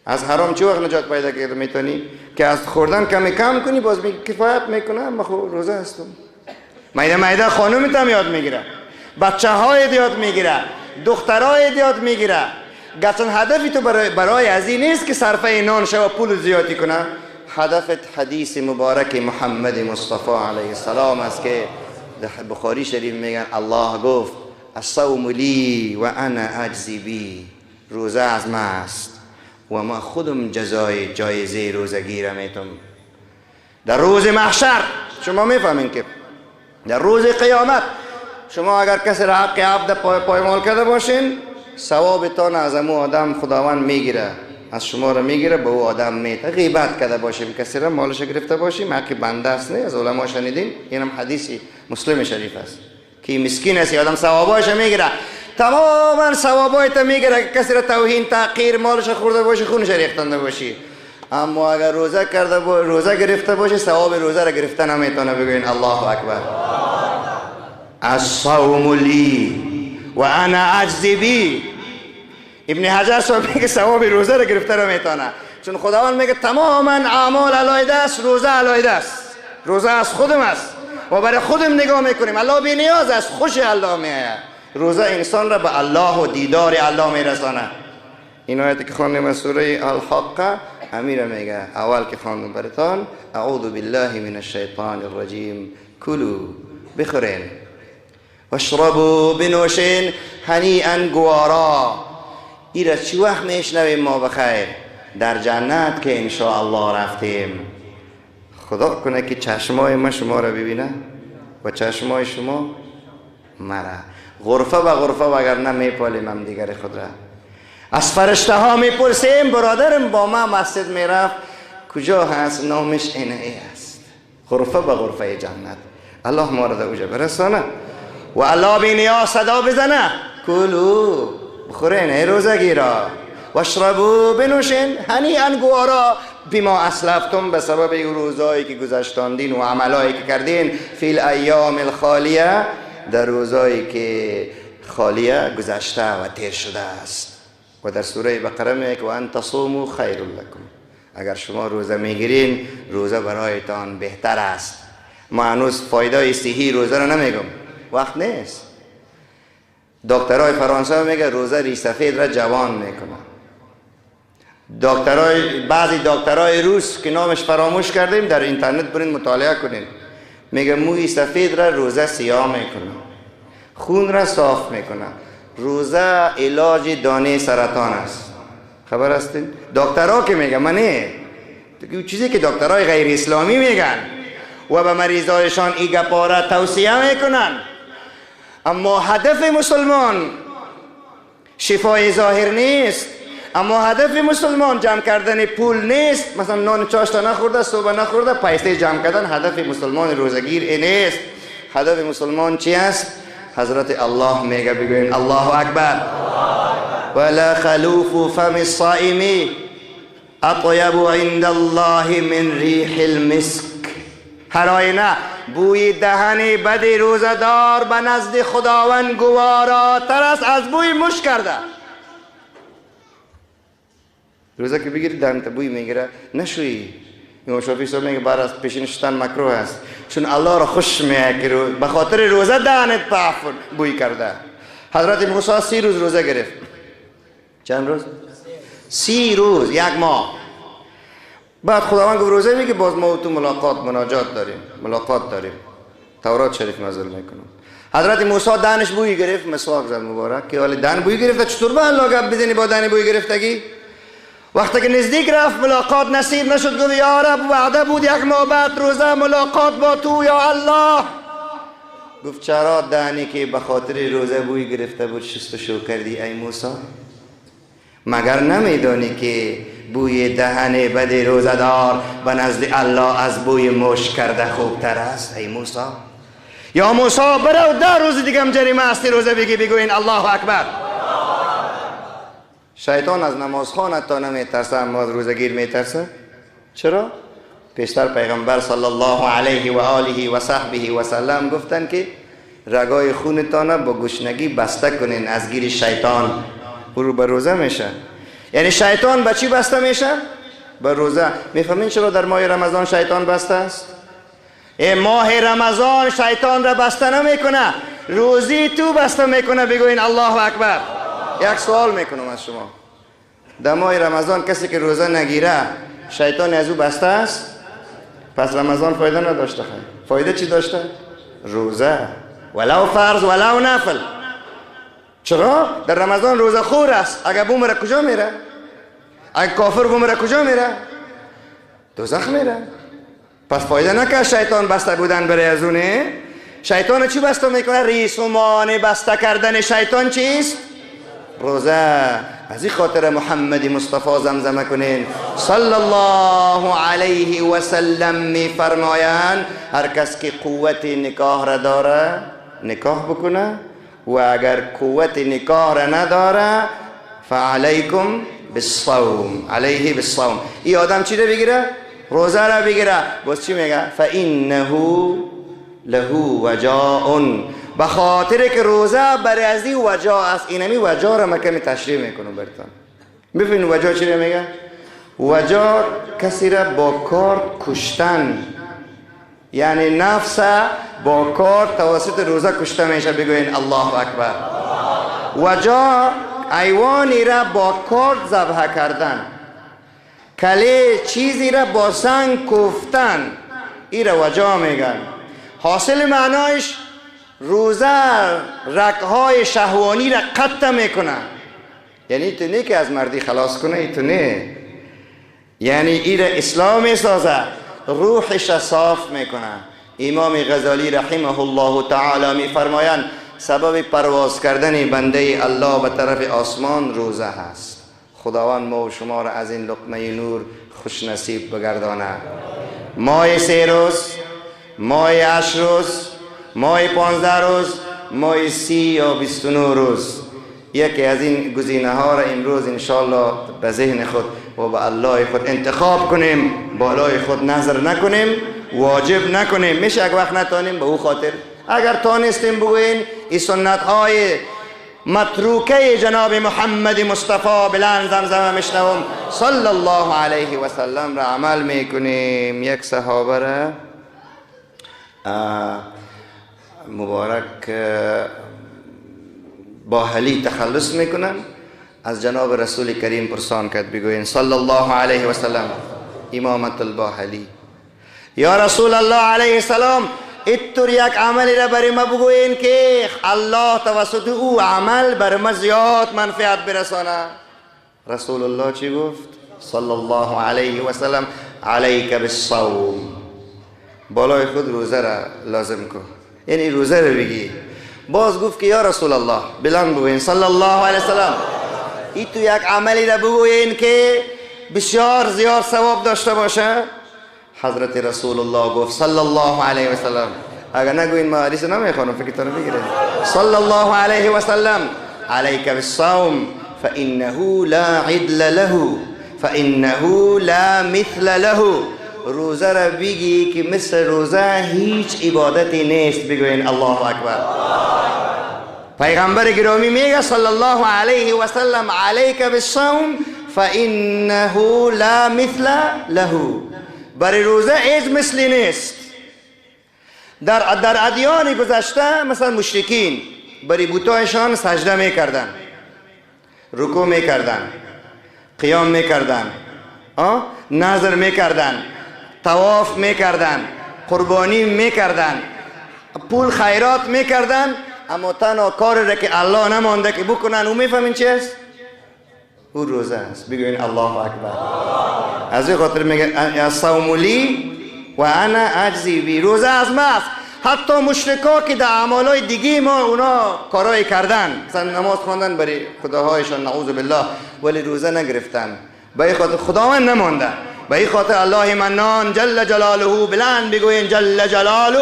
از حرام چه وقت نجات پیدا کرده میتونی؟ که از خوردن کمی کم کنی باز می کفایت میکنه. ما خو روزه هستم. میده میده خانومت هم یاد میگیره، بچه های یاد میگیره، دخترای یاد میگیره. گرچه هدفی تو برای از این نیست که صرفه نان شوه پول زیادی کنه. هدفت حدیث مبارک محمد مصطفی علیه السلام است که در بخاری شریف میگن الله گفت الصوم لی و انا اجزی بی، روزه از ما است و ما خودم جزای جایزه روزگی را میتم در روز محشر. شما میفهمین که در روز قیامت شما اگر کسی را حق عبد پایمال کرده باشین، ثوابتان از امو آدم خداوند میگیره، از شما را میگیره به او آدم میته. غیبت کرده باشیم کسی را مالش گرفته باشیم، حق بنده است، نه از علما شنیدین، اینم حدیثی مسلم شریف است که مسکین است آدم ثوابایش میگیره، تماما ثوابایت میگیره که کسی را توهین تحقیر مالش خورده باشی، خونش ریختنده باشی. اما اگر روزه کرده روزه گرفته باشه، ثواب روزه را گرفته نمیتونه. بگوین الله اکبر. الصوم لی و انا اجزی بی. ابن حجر صاحب میگه ثواب روزه را گرفته نمیتونه، چون خداوند میگه تماما اعمال علیده است، روزه علیده است، روزه از خودم است و برای خودم نگاه میکنیم. الله بی نیاز است، خوش الله میآید. روزه انسان را به الله و دیدار الله میرسانه. این آیت که خواندیم از سوره الحاقه امیر میگه اول که خواندم براتان، اعوذ بالله من الشیطان الرجیم، کلو بخورین، واشربوا بنوشین، هنیئا گوارا. این را چی وقت میشنویم ما بخیر؟ در جنت که انشاءالله رفتیم. خدا کنه که چشمای ما شما را ببینه و چشمای شما مرا. غرفه به غرفه وگرنه میپالیم هم دیگر خود را. از فرشته ها میپرسیم برادرم با ما مسجد میرفت کجا هست؟ نامش اینه ای است. غرفه به غرفه جنت. الله ما را در اوجه برسانه و الله بی نیاز صدا بزنه کلو بخورین ای روزگیرا، واشربو بنوشین، هنیئا گوارا بما اسلفتم، به سبب این روزایی که گذشتاندین و عملایی که کردین، فی الایام الخالیه، در روزایی که خالیه گذشته و تیر شده است. و در سوره بقره میگه و ان تصوموا خیر لکم، اگر شما روزه میگیرین روزه برایتان بهتر است. ما هنوز فایده صحی روزه را نمیگم، وقت نیست. دکترای فرانسه میگه روزه ریش سفید را جوان میکنه. بعضی دکترای روس که نامش فراموش کردیم، در اینترنت برین مطالعه کنین، میگه موی سفید را روزه سیاه میکنه، خون را صاف میکنه، روزه علاج دانه سرطان است. خبر هستین؟ دکترها که میگه، من نه، چیزی که دکترای غیر اسلامی میگن و به مریضایشان این گپا را توصیه میکنن. اما هدف مسلمان شفای ظاهر نیست، اما هدف مسلمان جمع کردن پول نیست. مثلا نان چاشتا نخورده، صبح نخورده، پیسه جمع کردن هدف مسلمان روزگیر نیست. هدف مسلمان چی است؟ حضرت الله میگه بگوین الله اکبر. ولا خلوف فم الصائم اطیب عند الله من ریح المسک. هر آینه بوی دهن بد روزه‌دار به نزد خداوند گواراتر است از بوی مشک کرده. روزه که بگیری دهنت بوی میگیره نشویی. امام شافعی صاحب میگه بعد از پیشین شدن مکروه است، چون الله را خوش میاد که به خاطر روزه دهنت بوی کرده. حضرت موسی 30 روز روزه گرفت. چند روز؟ 30 روز، یک ماه. بعد خداوند گفت روزه میگه باز ما تو ملاقات مناجات داریم، ملاقات داریم، تورات شریف نازل میکنم. حضرت موسی دهنش بوی گرفت، مسواک زد مبارک که حالا دهن بوی گرفته چطور به الله گپ بزنی با دهن بوی گرفتگی؟ وقتی که نزدیک رفت ملاقات نصیب نشد، گفت یا رب وعده بود یک ماه بعد روزه ملاقات با تو یا الله. گفت چرا دهنی که به خاطر روزه بوی گرفته بود شستشو کردی ای موسی؟ مگر نمیدانی که بوی دهن بد روزه‌دار به نزد الله از بوی مشک کرده خوبتر است ای موسی؟ یا موسی برو 10 روز دیگه هم جریمه هستی روزه بگی. بگوین الله اکبر. شیطان از نمازخوان تا نمیترسه اما از روزگیر میترسه. چرا؟ پیشتر پیغمبر صلی الله علیه و آله و صحبه و سلم گفتن که رگای خونتان با گشنگی بسته کنین از گیر شیطان. رو به روزه میشه. یعنی شیطان به چی بسته میشه؟ به روزه. میفهمین چرا در ماه رمضان شیطان بسته است؟ ماه رمضان شیطان را بسته نمیکنه، روزی تو بسته میکنه. بگوین الله اکبر. یک سوال میکنم از شما، در ماه رمضان کسی که روزه نگیره شیطان از او بسته است؟ پس رمضان فایده نداشته. خیلی فایده چی داشته؟ روزه، ولو فرض ولو نفل. چرا؟ در رمضان روزه خور است. اگر بومره کجا میره؟ اگر کافر بومره کجا میره؟ دوزخ میره. پس فایده نکرد شیطان بسته بودن برای از اونه. شیطان چی بسته میکنه؟ ریسمان بسته کردن شیطان چیست؟ روزه. از این خاطر محمد مصطفی زمزمه کنین صلی الله علیه و سلم میفرمایند هر کس که قوت نکاح را داره نکاح بکنه و اگر قوت نکاح را نداره فعلیکم بالصوم، علیه بالصوم. این آدم چی را بگیره؟ روزه را بگیره. باز چی میگه؟ فانه له وجاء. به خاطر که روزه برای از این وجا است. اینمی وجا را من کمی تشریح میکنم براتون. ببین وجا چی را میگه؟ وجا کسی را با کار کشتن، یعنی نفس با کار توسط روزه کشته میشه. بگوین الله اکبر. وجا حیوانی را با کار ذبح کردن، کله چیزی را با سنگ کوفتن، این را وجا میگن. حاصل معنایش روزه رگهای شهوانی را قطع میکنه. یعنی تو نه که از مردی خلاص کنه، ای تو نه، یعنی ای را اسلام میسازه، روحش را صاف میکنه. امام غزالی رحمه الله تعالی میفرمایند سبب پرواز کردن بنده الله به طرف آسمان روزه هست. خداوند ما و شما را از این لقمه نور خوش نصیب بگردانه. ماه 3 روز، ماه 8 روز، ماه 15 روز، ماه 30 یا 29 روز، یکی از این گزینه ها را امروز انشالله به ذهن خود و به الله خود انتخاب کنیم، بالای خود نظر نکنیم، واجب نکنیم. میشه اگه وقت نتانیم به او خاطر، اگر تانستیم بگوین این سنت های متروکه جناب محمد مصطفی بلند زمزمه میشنوم صلی الله علیه و سلم را عمل میکنیم. یک صحابه را مبارک باهلی تخلص میکنن، از جناب رسول کریم پرسان کرد، بگوین صلی الله علیه و سلم امامت الباهلی، یا رسول الله علیه السلام اتر یک عملی را برای ما بگوین که الله توسط او عمل بر ما زیاد منفعت برسانه. رسول الله چی گفت؟ صلی الله علیه و سلم علیک بالصوم، بالای خود روزه را لازم کن، یعنی روزه را بگی. باز گفت که یا رسول الله بلند بگوین صلی الله علیه و سلم ای تو یک عملی را بگوین که بسیار زیاد ثواب داشته باشه. حضرت رسول الله گفت صلی الله علیه و سلم، اگر نگوین ما حدیث نمیخوانم فکرتان بگیره. صلی الله علیه و سلم علیک بالصوم فانه لا عدل له فانه لا مثل له. روزه را بگی که مثل روزه هیچ عبادتی نیست. بگوین الله اکبر. پیغمبر گرامی میگه صلی الله علیه و سلم علیک بالصوم فانه لا مثل له. برای روزه هیچ مثلی نیست. در ادیان گذشته مثلا مشرکین برای بتایشان سجده میکردن، رکوع میکردن، قیام میکردن، نذر میکردن، طواف میکردن، قربانی میکردن، پول خیرات میکردن، اما تنها کاری را که الله نمانده که بکنن او میفهمین چی است؟ او روزه است. بگوین الله اکبر. از این خاطر میگه الصوم لی و انا اجزی بی. روزه از ما است. حتی مشرکا که در اعمالای دیگه ما اونا کارای کردن، مثلا نماز خواندن برای خداهایشان نعوذ بالله، ولی روزه نگرفتن. به این خاطر خداوند نمانده. به این خاطر الله منان جل جلاله، بلند بگوین جل جلاله،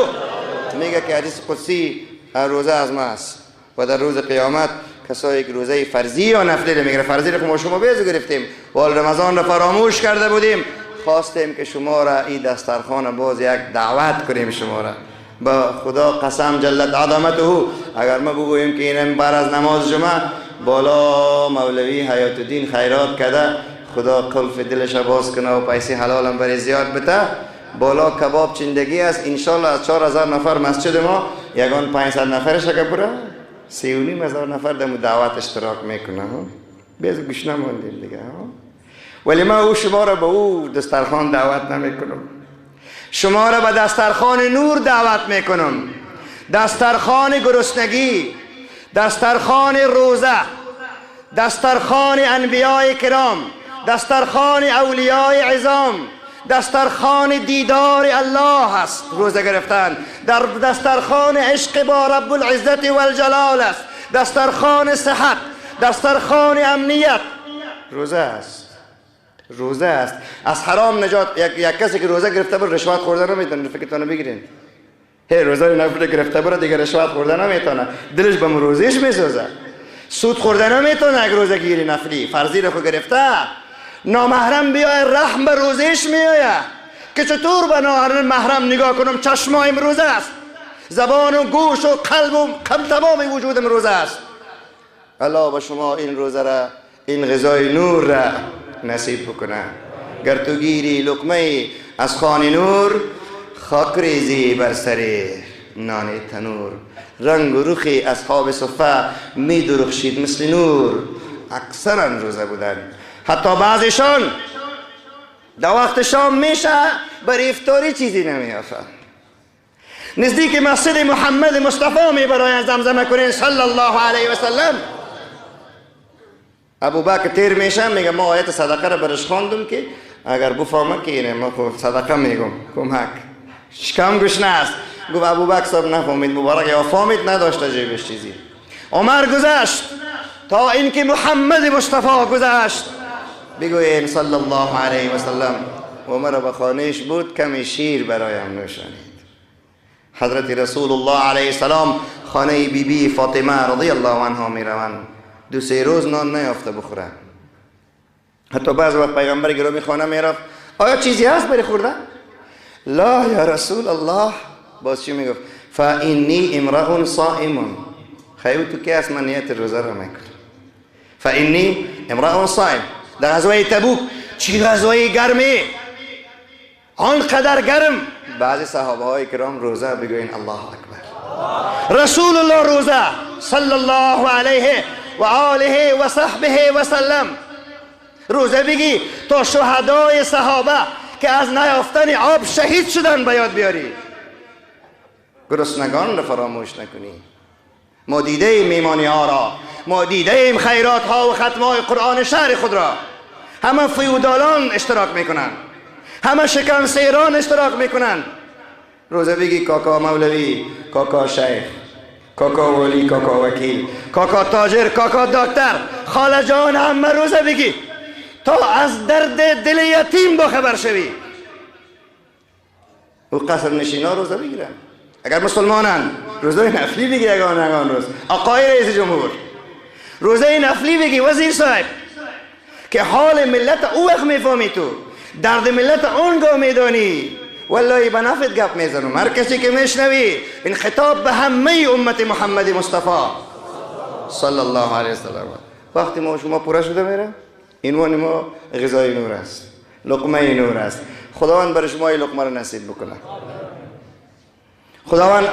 میگه که حدیث قدسی روزه از ما است و در روز قیامت کسایی که روزه فرضی یا نفلی رو میگیره، فرضی رو که ما شما بیزو گرفتیم و رمضان رو فراموش کرده بودیم، خواستیم که شما را این دسترخوان باز یک دعوت کنیم شما را. با خدا قسم جلت عظمته، اگر ما بگوییم که اینم بعد از نماز جمعه بالا مولوی حیات الدین خیرات کرده، خدا قلف دلش باز کنه و پیسه حلالم برای زیاد بده، بالا کباب چندگی است، انشالله از 4000 نفر مسجد ما یگان 500 نفرش اگه بره 3,500 نفر در دعوت اشتراک میکنه. بیز گوش نماندیم دیگه. ولی من او شما را به او دسترخوان دعوت نمیکنم، شما را به دسترخوان نور دعوت میکنم، دسترخوان گرسنگی، دسترخوان روزه، دسترخوان انبیاء کرام، دسترخوان اولیاء عظام، دسترخوان دیدار الله است. روزه گرفتن در دسترخوان عشق با رب العزت والجلال است، دسترخوان صحت، دسترخوان امنیت. روزه است، روزه است. از حرام نجات. یک کسی که روزه گرفته بر رشوت خورده نمیتونه، فکرتانو بگیرین. هی روزه نفر گرفته بر دیگه رشوت خورده نمیتونه، دلش به روزیش میسوزه. سود خورده نمیتونه اگه روزه گیری نفلی فرضی رو خو گرفته. نامحرم بیای رحم به روزش میآید که چطور به نامحرم نگاه کنم، چشمایم روزه است، زبان و گوش و قلب و تمام وجودم روزه است. الله به شما این روزه را، این غذای نور را نصیب بکنه. گر تو گیری لقمه از خوان نور، خاک ریزی بر سر نان تنور. رنگ و رخ اصحاب صفه می درخشید مثل نور. اکثرا روزه بودن، حتی بعضشان در وقت شام میشه برای افطاری چیزی نمیافه. نزدیک مسجد محمد مصطفی میبراین زمزمه کنین صلی الله علیه و سلم. ابوبکر تیر میشه، میگه ما آیت صدقه را برش خواندم که اگر بفهمه که اینه ما خب صدقه میگم کمک، شکم گشنه است. گفت ابوبکر صاحب نفهمید، مبارک یا فهمید نداشته جیبش چیزی. عمر گذشت تا اینکه محمد مصطفی گذشت. بگوییم صلی الله علیه و سلم. عمر به خانهش بود، کمی شیر برایم نوشانید. حضرت رسول الله علیه السلام خانه بی بی فاطمه رضی الله عنها میروند، 2-3 روز نان نیافته بخوره. حتی بعض وقت پیغمبر گرامی خانه میرفت، آیا چیزی هست برای خوردن؟ لا یا رسول الله. باز چی میگفت؟ فانی امرأ صائم. خیلی تو که است، من نیت روزه را میکنم. فانی امرأ صائم. در غزوه تبوک، چی غزوه گرمی، آنقدر گرم، بعضی صحابه های کرام روزه. بگوین الله اکبر. رسول الله روزه صلی الله علیه و آله و صحبه و سلم. روزه بگی تا شهدای صحابه که از نیافتن آب شهید شدن به یاد بیاری. گرسنگان را فراموش نکنی. ما دیده ایم میمانی ها را، ما دیده ایم خیرات ها و ختم های قرآن شهر خود را. همه فیودالان اشتراک میکنن، همه شکم سیران اشتراک میکنن. روزه بگی کاکا مولوی، کاکا شیخ، کاکا ولی، کاکا وکیل، کاکا تاجر، کاکا دکتر، خاله جان، همه روزه بگی تا از درد دل یتیم با خبر شوی. او قصر نشینا روزه بگیرن، اگر مسلمانان روزه نفلی بگی یگان روز آقای رئیس جمهور روزه نفلی بگی وزیر صاحب که حال ملت او وقت میفهمی، تو درد ملت آنگاه میدانی. والله به نفت گپ میزنم، هر کسی که میشنوی این خطاب به همه امت محمد مصطفی صلی الله علیه وسلم. وقتی ما شما پوره شده میره، عنوان ما غذای نور است، لقمه نور است. خداوند برای شما این لقمه را نصیب بکنه، خداوند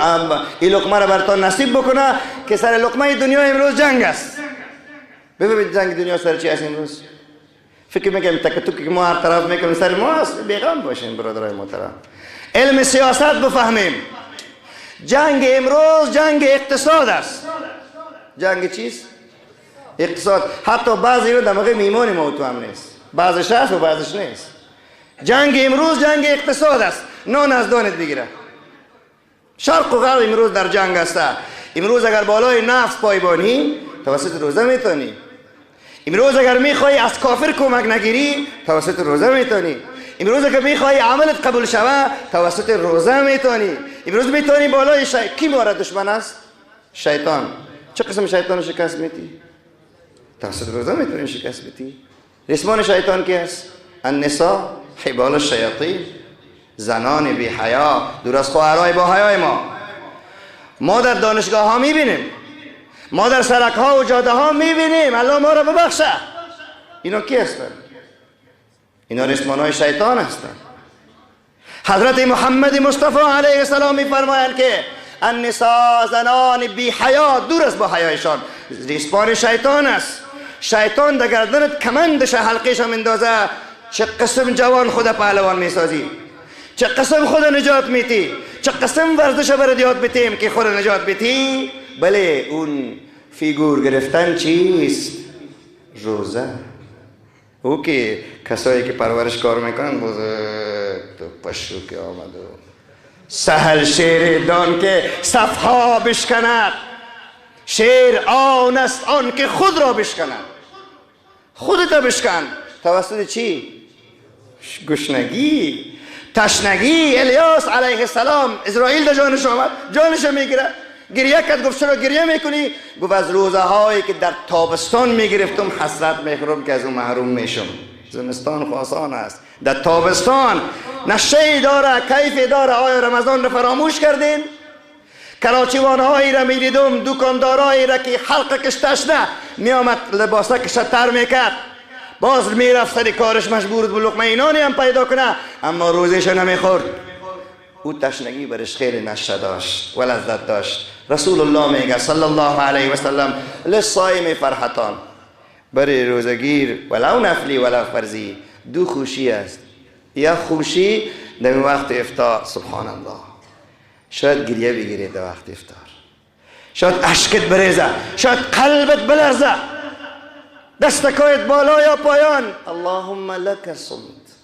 این لقمه را براتون نصیب بکنه که سر لقمه دنیا امروز جنگ است. ببینید جنگ دنیا سر چی است امروز؟ فکر میکنم تک تک که ما هر طرف میکنیم سر ما است. بیغم باشیم برادرای محترم، علم سیاست بفهمیم. جنگ امروز جنگ اقتصاد است. جنگ چیست؟ اقتصاد. حتی بعضی رو دماغ میمان ما تو هم نیست، بعضش هست و بعضش نیست. جنگ امروز جنگ اقتصاد است. نان از دانت بگیره. شرق و غرب امروز در جنگ است. امروز اگر بالای نفس پایبانی توسط روزه میتونی. امروز اگر میخوای از کافر کمک نگیری توسط روزه میتونی. امروز اگر میخوای عملت قبول شوه توسط روزه میتونی. امروز میتونی بالای کی مورد دشمن است؟ شیطان. چه قسم شیطان شکست میتی؟ توسط روزه میتونی شکست میتی. رسمان شیطان کی است؟ النساء حبال الشیاطین، زنان بی حیا، دور از خواهرای با حیای ما. ما در دانشگاه ها میبینیم، ما در سرک ها و جاده ها میبینیم. الله ما را ببخشه. اینا کی هستند؟ اینا رسمان های شیطان هستند. حضرت محمد مصطفی علیه السلام میفرمایند که النساء، زنان بی حیا، دور از با حیایشان، رسمان شیطان است. شیطان در گردنت کمندش حلقهش میندازه. چه قسم جوان خود پهلوان میسازی، چه قسم خود نجات میتی، چه قسم ورزش برات یاد میتیم که خود نجات میتی. بله اون فیگور گرفتن چیست؟ روزه. او که کسایی که پرورش کار میکنن باز تو پشو که آمد و سهل شیر دان که صفها بشکند، شیر آن است آن که خود را بشکند. خودت را بشکن توسط چی؟ گشنگی، تشنگی. الیاس علیه السلام اسرائیل در جانش آمد، جانش میگیره، گریه کرد. گفت چرا گریه میکنی؟ گفت از روزه هایی که در تابستان میگرفتم حسرت میخورم که از اون محروم میشم. زمستان خاصان است، در تابستان نشه داره، کیف داره. آیا رمضان را فراموش کردین؟ کراچیوانهایی را میدیدم، دکاندارایی را که حلقه کش تشنه میآمد لباسه کش تر میکرد، باز میرفت سر کارش، مجبور بود لقمه اینانی هم پیدا کنه، اما روزش نمیخورد. او تشنگی برش خیلی نشه داشت و لذت داشت. رسول الله میگه صلی الله علیه و سلم للصائم فرحتان، برای روزگیر ولو نفلی ولو فرضی دو خوشی است. یا خوشی در وقت افطار، سبحان الله، شاید گریه بگیری در وقت افطار، شاید اشکت بریزه، شاید قلبت بلرزه، دستکایت بالا یا پایان. اللهم لک صمت،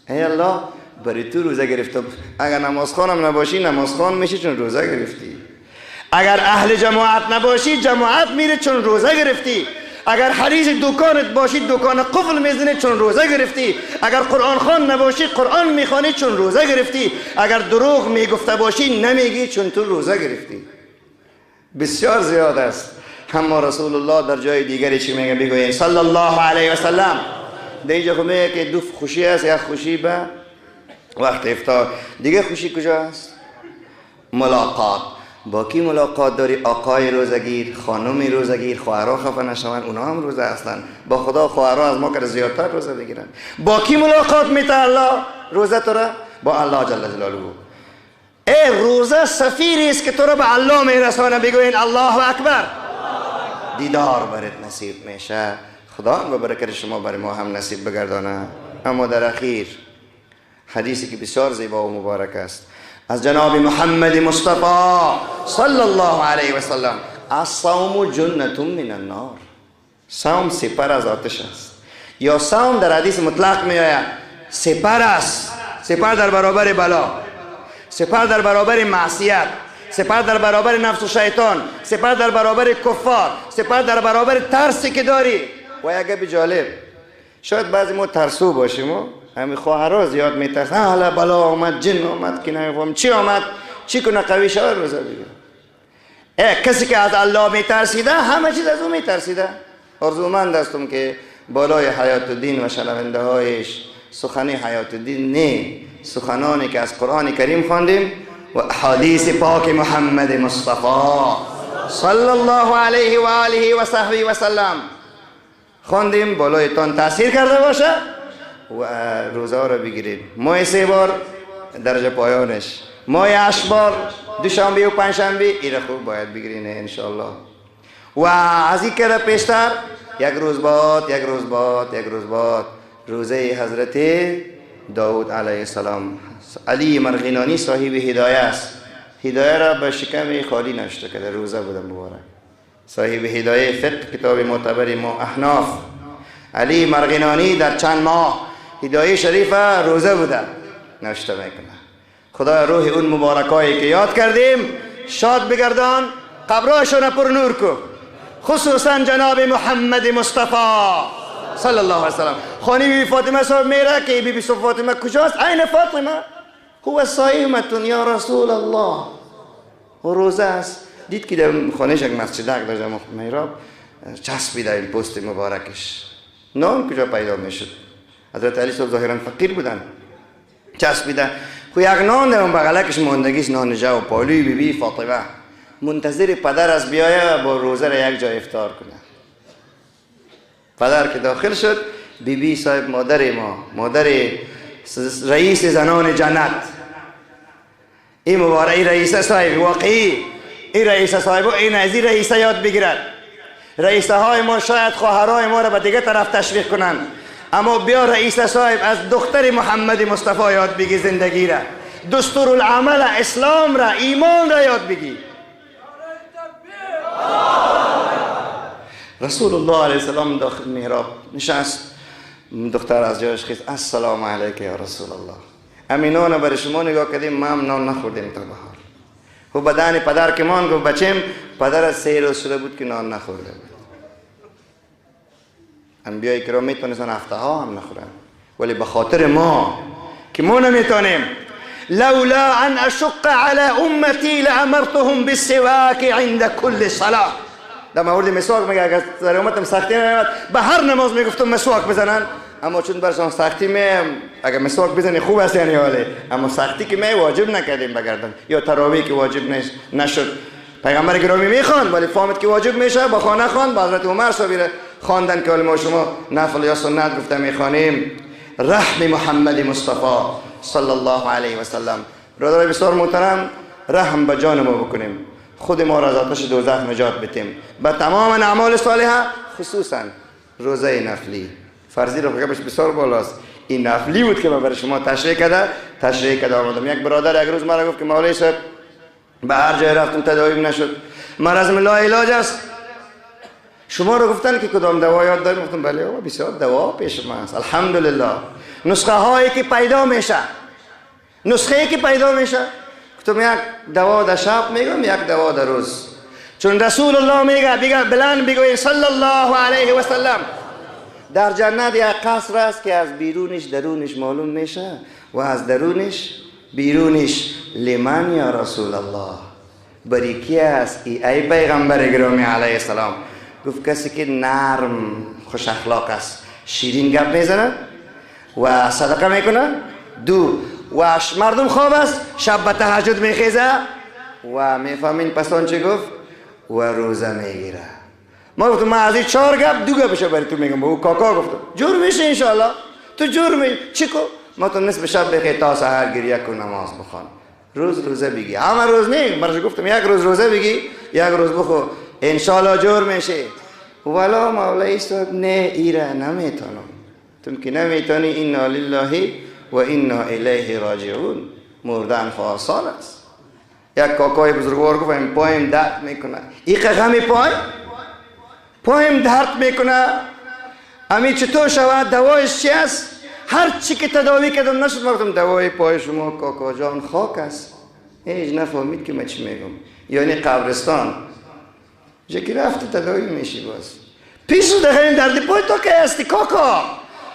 ای الله برای تو روزه گرفتم. اگر نمازخوانم نباشی نمازخوان میشی چون روزه گرفتی. اگر اهل جماعت نباشی جماعت میره چون روزه گرفتی. اگر حریص دکانت باشی دکان قفل میزنی چون روزه گرفتی. اگر قرآن خوان نباشی قرآن میخوانی چون روزه گرفتی. اگر دروغ میگفته باشی نمیگی چون تو روزه گرفتی. بسیار زیاد است. اما رسول الله در جای دیگری چی میگه؟ بگوین صلی الله علیه و سلم. در اینجا خب میگه که دو خوشی است، یک خوشی به وقت افطار، دیگه خوشی کجا است؟ ملاقات. با کی ملاقات داری؟ آقای روزگیر، خانم روزگیر، خواهرها خفه نشوند، اونا هم روزه هستند. با خدا خواهرها از ما که زیادتر روزه بگیرن. با کی ملاقات میته الله روزه تو را؟ با الله جل جلاله. ای روزه سفیری است که تو را به الله میرسانه. بگوین الله اکبر. دیدار برات نصیب میشه. خدا به برکت شما برای ما هم نصیب بگردانه. اما در اخیر حدیثی که بسیار زیبا و مبارک است از جناب محمد مصطفی صلی الله علیه و سلم: الصوم جنة من النار. صوم سپر از آتش است. یا صوم در حدیث مطلق می آید سپر است. سپر در برابر بلا، سپر در برابر معصیت، سپر در برابر نفس و شیطان، سپر در برابر کفار، سپر در برابر ترسی که داری. و یک گپ جالب، شاید بعضی ما ترسو باشیم، همین خواهرها زیاد میترسن، حالا بلا آمد، جن آمد، که نمیفهم چی آمد. چی کنه قوی شود؟ روزه بگیره. کسی که از الله میترسیده همه چیز از او میترسیده. آرزومند هستم که بالای حیات الدین و شنونده هایش سخن حیات الدین نه، سخنانی که از قرآن کریم خواندیم و احادیث پاک محمد مصطفی صلی الله علیه و آله و صحبه و سلم خواندیم بالایتان تاثیر کرده باشه و روزه را بگیرید. ماه 3 بار درجه پایانش، ماه 8 بار دوشنبه و پنجشنبه، این خوب باید بگیرین انشالله. و از این که پیشتر یک روز بعد، یک روز بعد، یک روز بعد روزه حضرت داود علیه السلام. علی مرغینانی صاحب هدایه است، هدایه را به شکم خالی نوشته کرده، روزه بوده مبارک. صاحب هدایه فقه کتاب معتبر ما احناف، علی مرغینانی در چند ماه هدایه شریف روزه بوده نوشته میکنه. خدا روح اون مبارکایی که یاد کردیم شاد بگردان، قبراشون پر نور کو، خصوصا جناب محمد مصطفی صلی الله علیه وسلم. خانه بی بی فاطمه صاحب میره که بی بی فاطمه کجاست؟ عین فاطمه هو صائمة یا رسول الله، و روزه است. دید که در خانهش یک مسجدک داشت، محراب چسبیده این پست مبارکش، نان کجا پیدا میشد؟ حضرت علی صاحب ظاهرا فقیر بودن، چسبیده خو یک نان در اون بغلکش ماندگیش، نان جو پالوی بی بی فاطمه، منتظر پدر از بیایه با روزه را یک جای افطار کنه. پدر که داخل شد، بی بی صاحب مادر ما، مادر رئیس زنان جنت، این مبارک رئیس صاحب واقعی، این رئیس صاحب این از این رئیس یاد بگیرد. رئیسه های ما شاید خواهرای ما را به دیگه طرف تشویق کنند، اما بیا رئیس صاحب از دختر محمد مصطفی یاد بگی زندگی را، دستورالعمل اسلام را، ایمان را یاد بگی. رسول الله علیه السلام داخل محراب نشست، دختر از جایش خیست، السلام علیک یا رسول الله. امینان برای شما نگاه کردیم، ما هم نان نخوردیم تا به حال. خب بدن پدر که مان گفت بچیم، پدر از 3 روز شده بود که نان نخورده بود. انبیای کرام میتونستن هفته ها هم نخورن، ولی به خاطر ما که ما نمیتونیم، لولا ان اشق علی امتی لامرتهم بالسواک عند كل صلاه. در مورد مسواک میگه اگر در امتم سختی نمیاد به هر نماز میگفتم مسواک بزنن، اما چون برشان سختی می، اگر مسواک بزنی خوب است یعنی حاله، اما سختی که می واجب نکردیم بگردن، یا تراویح که واجب نشد. پیغمبر گرامی میخوان ولی فهمید که واجب میشه، با خانه خوان، با حضرت عمر صاحب خواندن که ما شما نفل یا سنت گفته میخوانیم. رحم محمد مصطفی صلی الله علیه و سلم. برادرای بسیار محترم، رحم به جان ما بکنیم، خود ما را از آتش دوزخ نجات بدیم به تمام اعمال صالحه، خصوصا روزه نفلی. فرضی رو گپش بسیار بالاست، این نفلی بود که من برای شما تشریح کرده آمدم. یک برادر یک روز مرا گفت که مولوی صاحب به هر جای رفتم تداوی نشد، مرض لا علاج است. شما رو گفتن که کدام دوا یاد داریم؟ گفتم بله بابا بسیار دوا پیش من است الحمدلله، نسخه هایی که پیدا میشه، نسخه که پیدا میشه. گفتم یک دوا در شب میگم، یک دوا در روز. چون رسول الله میگه، بگه بلند بگوین صلی الله علیه و سلم، در جنت یک قصر است که از بیرونش درونش معلوم میشه و از درونش بیرونش. لمن یا رسول الله؟ بری کی است ای پیغمبر گرامی علیه السلام؟ گفت کسی که نرم خوش اخلاق است، شیرین گپ میزنه و صدقه میکنه، دو و مردم خواب است، شب به تهجد میخیزه و میفهمین پس آن چه گفت؟ و روزه میگیره. ما گفتم من از این 4 گپ 2 گپش برای تو میگم. او کاکا گفتم جور میشه انشالله، تو جور می چی کو؟ ما تو نصف شب بخیر تا سحر گریه کن، نماز بخوان، روز روزه بگی. همه روز نه، برش گفتم یک روز روزه بگی، یک روز بخو، انشالله جور میشه. ولا مولای صاحب نه ایره نمیتونم. تم که نمیتونی، انا لله و انا الیه راجعون. مردن خو آسان است. یک کاکای بزرگوار گفت این پایم درد میکنه، این غم پایم درد میکنه، امی چطور شود، دوایش چی است؟ هر چی که تداوی کردم نشد. گفتم دوای پای شما کاکا جان خاک است. هیچ نفهمید که من چی میگم، یعنی قبرستان جا که رفت تداوی میشی باز. پیش دخیل درد پای تو که هستی کاکا،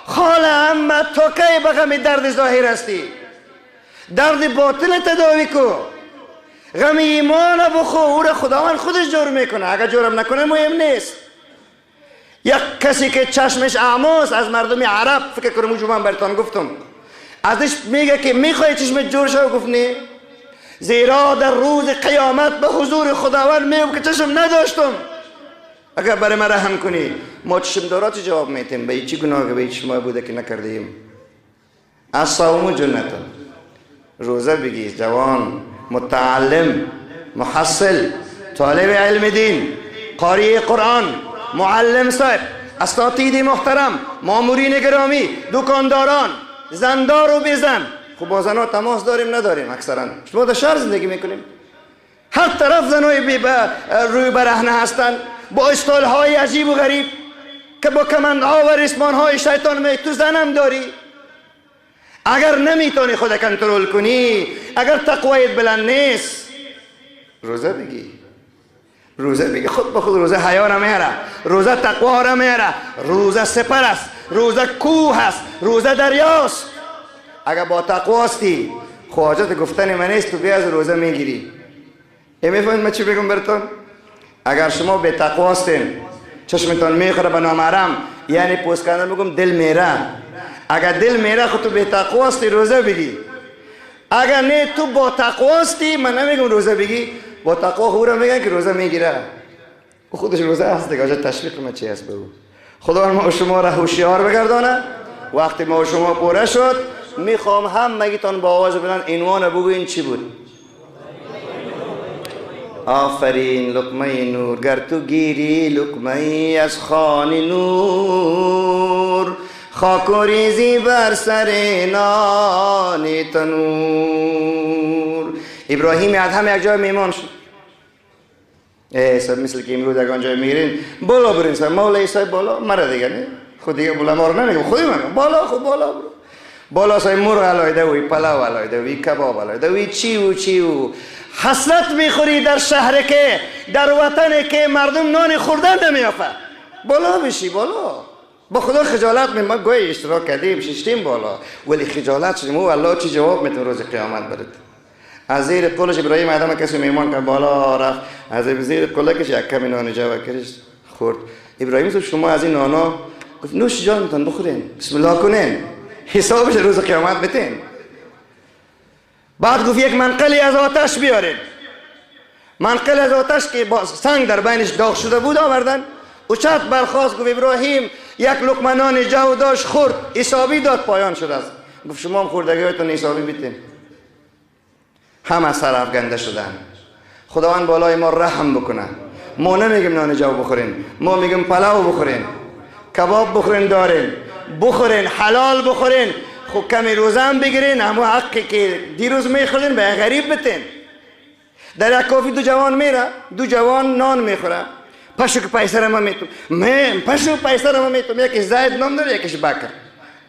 خاله اما تو که به غم درد ظاهر هستی، درد باطل تداوی کو. غم ایمان بخو، او را خداوند خودش جور میکنه، اگر جورم نکنه مهم نیست. یک کسی که چشمش اعماست از مردم عرب، فکر کنم اونجا من براتون گفتم، ازش میگه که میخوای چشمت جور شو؟ گفت نه، زیرا در روز قیامت به حضور خداوند میگم که چشم نداشتم، اگر برای من رحم کنی. ما چشم دارا چه جواب میتیم؟ به چی گناه به چشم بوده که نکردیم؟ الصوم جنت. روزه بگیر جوان، متعلم، محصل، طالب علم دین، قاری قرآن، معلم صاحب، اساتید محترم، مامورین گرامی، دکانداران، زندار و بزن. خب با زنها تماس داریم نداریم؟ اکثرا شما در شهر زندگی میکنیم، هر طرف زنای روی برهنه هستند با استایل های عجیب و غریب که با کمندها و ریسمان های شیطان می. تو زنم داری، اگر نمیتونی خود کنترل کنی، اگر تقویت بلند نیست، روزه بگی. روزه بگی، خود به خود روزه حیا را میاره، روزه تقوا را میاره، روزه سپر است، روزه کوه است، روزه دریاست. اگر با تقوا هستی، خواجت گفتن من نیست، تو بیا از روزه میگیری. ای میفهمید من چی بگم براتون؟ اگر شما به تقوا هستین، چشمتان میخوره به نامحرم، یعنی پوست کندن بگم دل میره. اگر دل میره خود تو به تقوا هستی، روزه بگی. اگر نه تو با تقوا هستی، من نمیگم روزه بگی، با تقوا خو را میگن که روزه میگیره، او خودش روزه هست دیگه. آجا تشویق ما چی هست به او؟ خدا ما شما را هوشیار بگردانه. وقتی ما شما پوره شد، میخوام هم مگیتان با آواز بلند عنوان بگوین چی بود؟ آفرین، لقمه نور. گر تو گیری لقمه از خان نور، خاک و ریزی بر سر نان تنور. ابراهیم ادهم یک جای میمان شد. ای صاحب مثل که امروز اگه آنجای میگیرین بالا برین صاحب، مولای صاحب بالا مرا دیگه نه، خود دیگه بالا ما رو نمیگم، خودی من بالا، خود بالا برو بالا. صاحب مرغ علایده وی، پلاو علایده وی، کباب علایده وی، چی و چی و. حسرت میخوری در شهر که، در وطن که مردم نان خوردن نمیافه. بالا بشی بالا، با خدا خجالت می، ما گوی اشتراک کردیم ششتیم بالا، ولی خجالت شدیم. او الله چی جواب میتون روز قیامت برد؟ از زیر قولش ابراهیم آدم کسی میمان که بالا رفت، از زیر قولکش یک کمی نان جو کردش خورد. ابراهیم گفت شما از این نانا؟ گفت نوش جانتان بخورین، بسم الله کنین، حسابش روز قیامت بتین. بعد گفت یک منقلی از آتش بیارین. منقل از آتش که با سنگ در بینش داغ شده بود آوردن. او چت برخاست، گفت ابراهیم یک لقمه نان جو داشت خورد، حسابی داد، پایان شده است. گفت شما هم خوردگی‌هایتون حسابی بتین. همه سر افگنده شدن. خداوند بالای ما رحم بکنه. ما نمیگیم نان جو بخورین، ما میگیم پلاو بخورین، کباب بخورین، دارین بخورین، حلال بخورین، خب کمی روزه هم بگیرین، همون حقی که دیروز میخورین به غریب بتین. در یک کافی دو جوان میره، دو جوان نان میخوره، پشو که پیسه را ما میتونم، من پشو پیسه را ما میتونم. یکیش زید نام داره، یکیش بکر.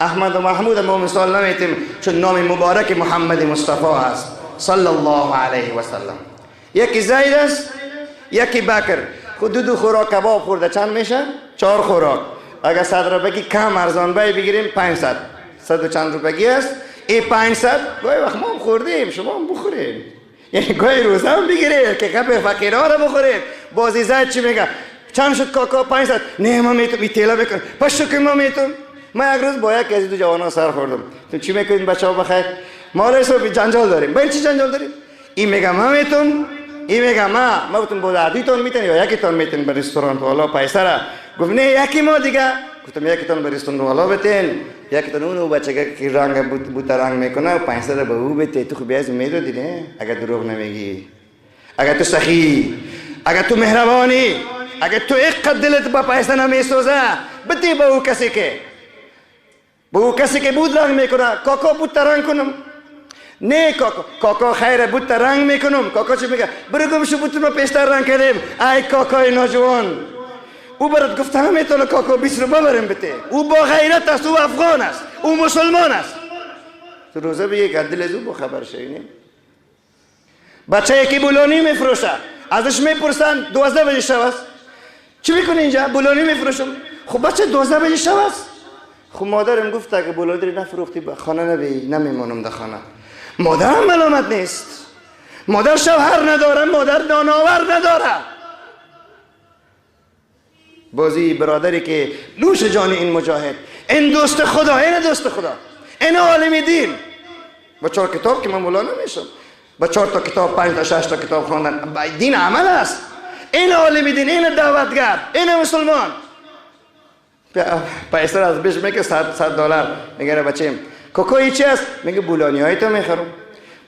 احمد و محمود ما مثال نمیتیم چون نام مبارک محمد مصطفی است صلی الله علیه و سلم. یکی زید است، یکی بکر. خود دو خوراک کباب خورده چند میشه؟ 4 خوراک. اگر 100 روپیگی کم ارزان بی بگیریم 500، 100 و چند روپیگی است. ای 500 گاهی وقت ما هم خوردیم، شما هم بخوریم، یعنی گاهی روزه هم بگیریم که گپ فقیرها رو بخوریم. بازی زید چی میگه؟ چند شد کاکا؟ 500. نه ما میتونم این تیله بکن، پس که ما میتونم. من یک روز با یکی از دو جوانان سر خوردم. تو چی میکنین بچه‌ها بخیر؟ ما رئیس جنجال داریم. با این چی جنجال داریم؟ این میگه ما میتونم، این میگه ما گفتم با دردیتون میتونی یا یکیتون میتونی به رستوران والا پیسه را؟ گفت نه یکی ما دیگه. گفتم یکیتون به رستوران والا بتین، یکیتون اونو بچه که رنگ بوت رنگ میکنه 500 به او بته. تو خب بیاز میدادی نه؟ اگر دروغ نمیگی، اگر تو سخی، اگر تو مهربانی، اگر تو اینقدر دلت با پیسه نمیسوزه، بتی به او کسی که به او کسی که بود رنگ میکنه. کاکا بود رنگ کنم؟ نه کاکا، کاکا خیره بود رنگ میکنم. کاکا چی میگه؟ برو گم شو بود ما پیشتر رنگ کردیم. ای کاکای ناجوان، او برات گفت نمیتونه کاکا 20 رو ببریم بته. او با غیرت است، او افغان است، او مسلمان است. تو روزه بگی که دل از او با خبر شوی. بچه یکی بولانی میفروشه، ازش میپرسن 12 بجه شب است، چی میکنی اینجا؟ بولانی میفروشم. خب بچه 12 بجه شب است. خب مادرم گفت اگه بولانی نفروختی به خانه نبی، نمیمانم در خانه. مادرم ملامت نیست، مادر شوهر نداره، مادر نانآور نداره. بازی برادری که نوش جان این مجاهد، این دوست خدا، این دوست خدا، این عالم دین، با 4 کتاب که من مولا نمیشم، با 4 تا کتاب، 5 تا 6 تا کتاب خواندن، دین عمل است. این عالم دین، این دعوتگر، این مسلمان. پیسه از بهش میگه $100، میگه بچیم کوکوی چی است؟ میگه بولانی های تو میخرم.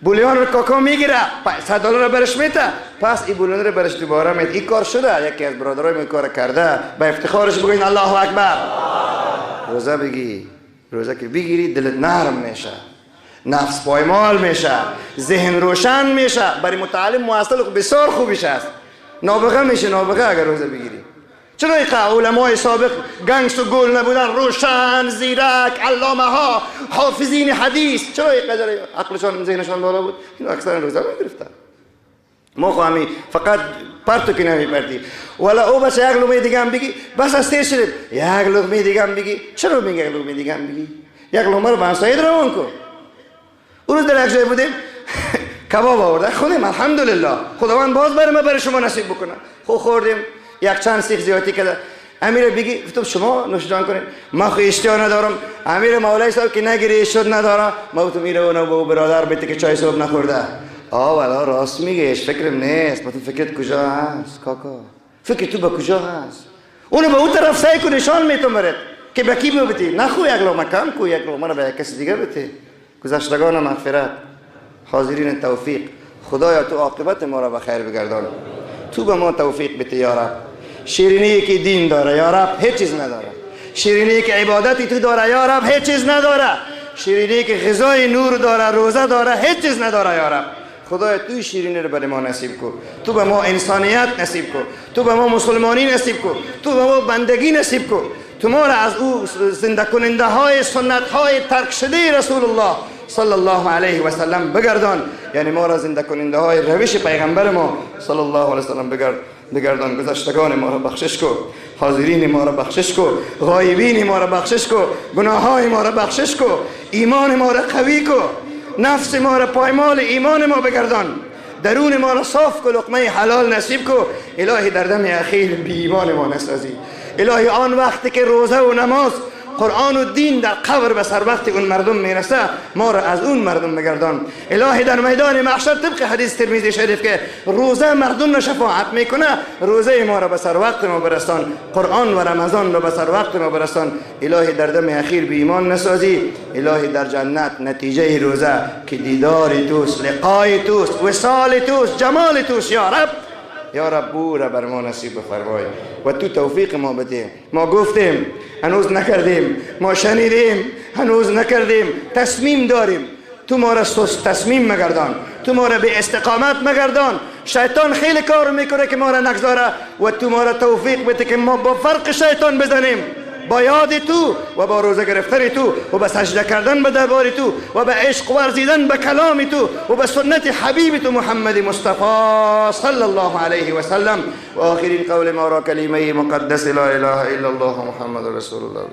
بولیان رو کاکا میگیره، $100 رو برش میده، پس این بولیان رو برش دوباره میده. این کار شده، یکی از برادرای من کار کرده، به افتخارش بگوین الله اکبر. روزه بگی، روزه که بگیری دلت نرم میشه، نفس پایمال میشه، ذهن روشن میشه. برای متعلم محصل بسیار خوبیش است، نابغه میشه، نابغه اگر روزه بگیری. چرا اینقدر علمای سابق گنگس و گل نبودن؟ روشن، زیرک، علامه ها، حافظین حدیث، چرا اینقدر عقلشان ذهنشان بالا بود؟ اینا اکثرا روزه میگرفتن. ما خواهمی فقط پرتو که نمیپرتی، ولی او بچه یک لقمه دیگه هم بگی، بس از تیر شدید، یک لقمه دیگه هم بگی. چرا میگه یک لقمه دیگه هم بگی؟ یک لقمه رو به همسایه روان کن. اون روز در یک جای بودیم، کباب آورده، خودیم الحمدلله خداوند باز برای ما برای شما نصیب بکنه. خو خوردیم، یک چند سیخ زیادی کرده. امیر بگی گفتم شما نوش جان کنید، من خو اشتها ندارم. امیر مولای صاحب که نگیری شد نداره، ما گفتم میره اونو با برادر بده که چای صبح نخورده. آ والا راست میگه، فکرم نیست. تو فکرت کجا هست کاکا؟ فکر تو به کجا هست؟ اونو به اون طرف سعی کن نشان میتم برات که به کی ببتی. نخو یک لقمه کم کو، یک لقمه رو به کسی دیگه بده. گذشتگان مغفرت، حاضرین توفیق، خدایا تو عاقبت ما را به خیر بگردان، تو به ما توفیق بده یا رب. شیرینی که دین داره یا رب هیچ چیز نداره، شیرینی که عبادتی تو داره یا رب هیچ چیز نداره، شیرینی که غذای نور داره، روزه داره، هیچ چیز نداره یا رب. خدایا تو شیرینی رو برای ما نصیب کو، تو به ما انسانیت نصیب کو، تو به ما مسلمانی نصیب کو، تو به ما بندگی نصیب کو، تو ما را از او زنده کننده های سنت های ترک شده رسول الله صلی الله علیه و سلم بگردان، یعنی ما را زنده کننده های روش پیغمبر ما صلی الله علیه و سلم بگردان. گذشتگان ما را بخشش کو، حاضرین ما را بخشش کو، غایبین ما را بخشش کو، گناه های ما را بخشش کو، ایمان ما را قوی کو، نفس ما را پایمال ایمان ما بگردان، درون ما را صاف کو، لقمه حلال نصیب کو. الهی در دم اخیر بی ایمان ما نسازی. الهی آن وقتی که روزه و نماز، قرآن و دین در قبر به سر وقت اون مردم میرسه، ما را از اون مردم بگردان. الهی در میدان محشر طبق حدیث ترمذی شریف که روزه مردم را شفاعت میکنه، روزه ما را به سر وقت ما برسان، قرآن و رمضان را به سر وقت ما برسان. الهی در دم اخیر بی ایمان نسازی. الهی در جنت نتیجه روزه که دیدار توست، لقای توست، وصال توست، جمال توست، یا رب، یا رب او را بر ما نصیب بفرمای و تو توفیق ما بده. ما گفتیم هنوز نکردیم، ما شنیدیم هنوز نکردیم، تصمیم داریم. تو ما را سست تصمیم مگردان، تو ما را به استقامت مگردان. شیطان خیلی کار میکنه که ما را نگذاره و تو ما را توفیق بده که ما با فرق شیطان بزنیم، با یاد تو و با روزه گرفتن تو و با سجده کردن به دربار تو و به عشق ورزیدن به کلام تو و به سنت حبیب تو محمد مصطفی صلی الله علیه و سلم. و آخرین قول ما را کلمه مقدس لا اله الا الله محمد رسول الله.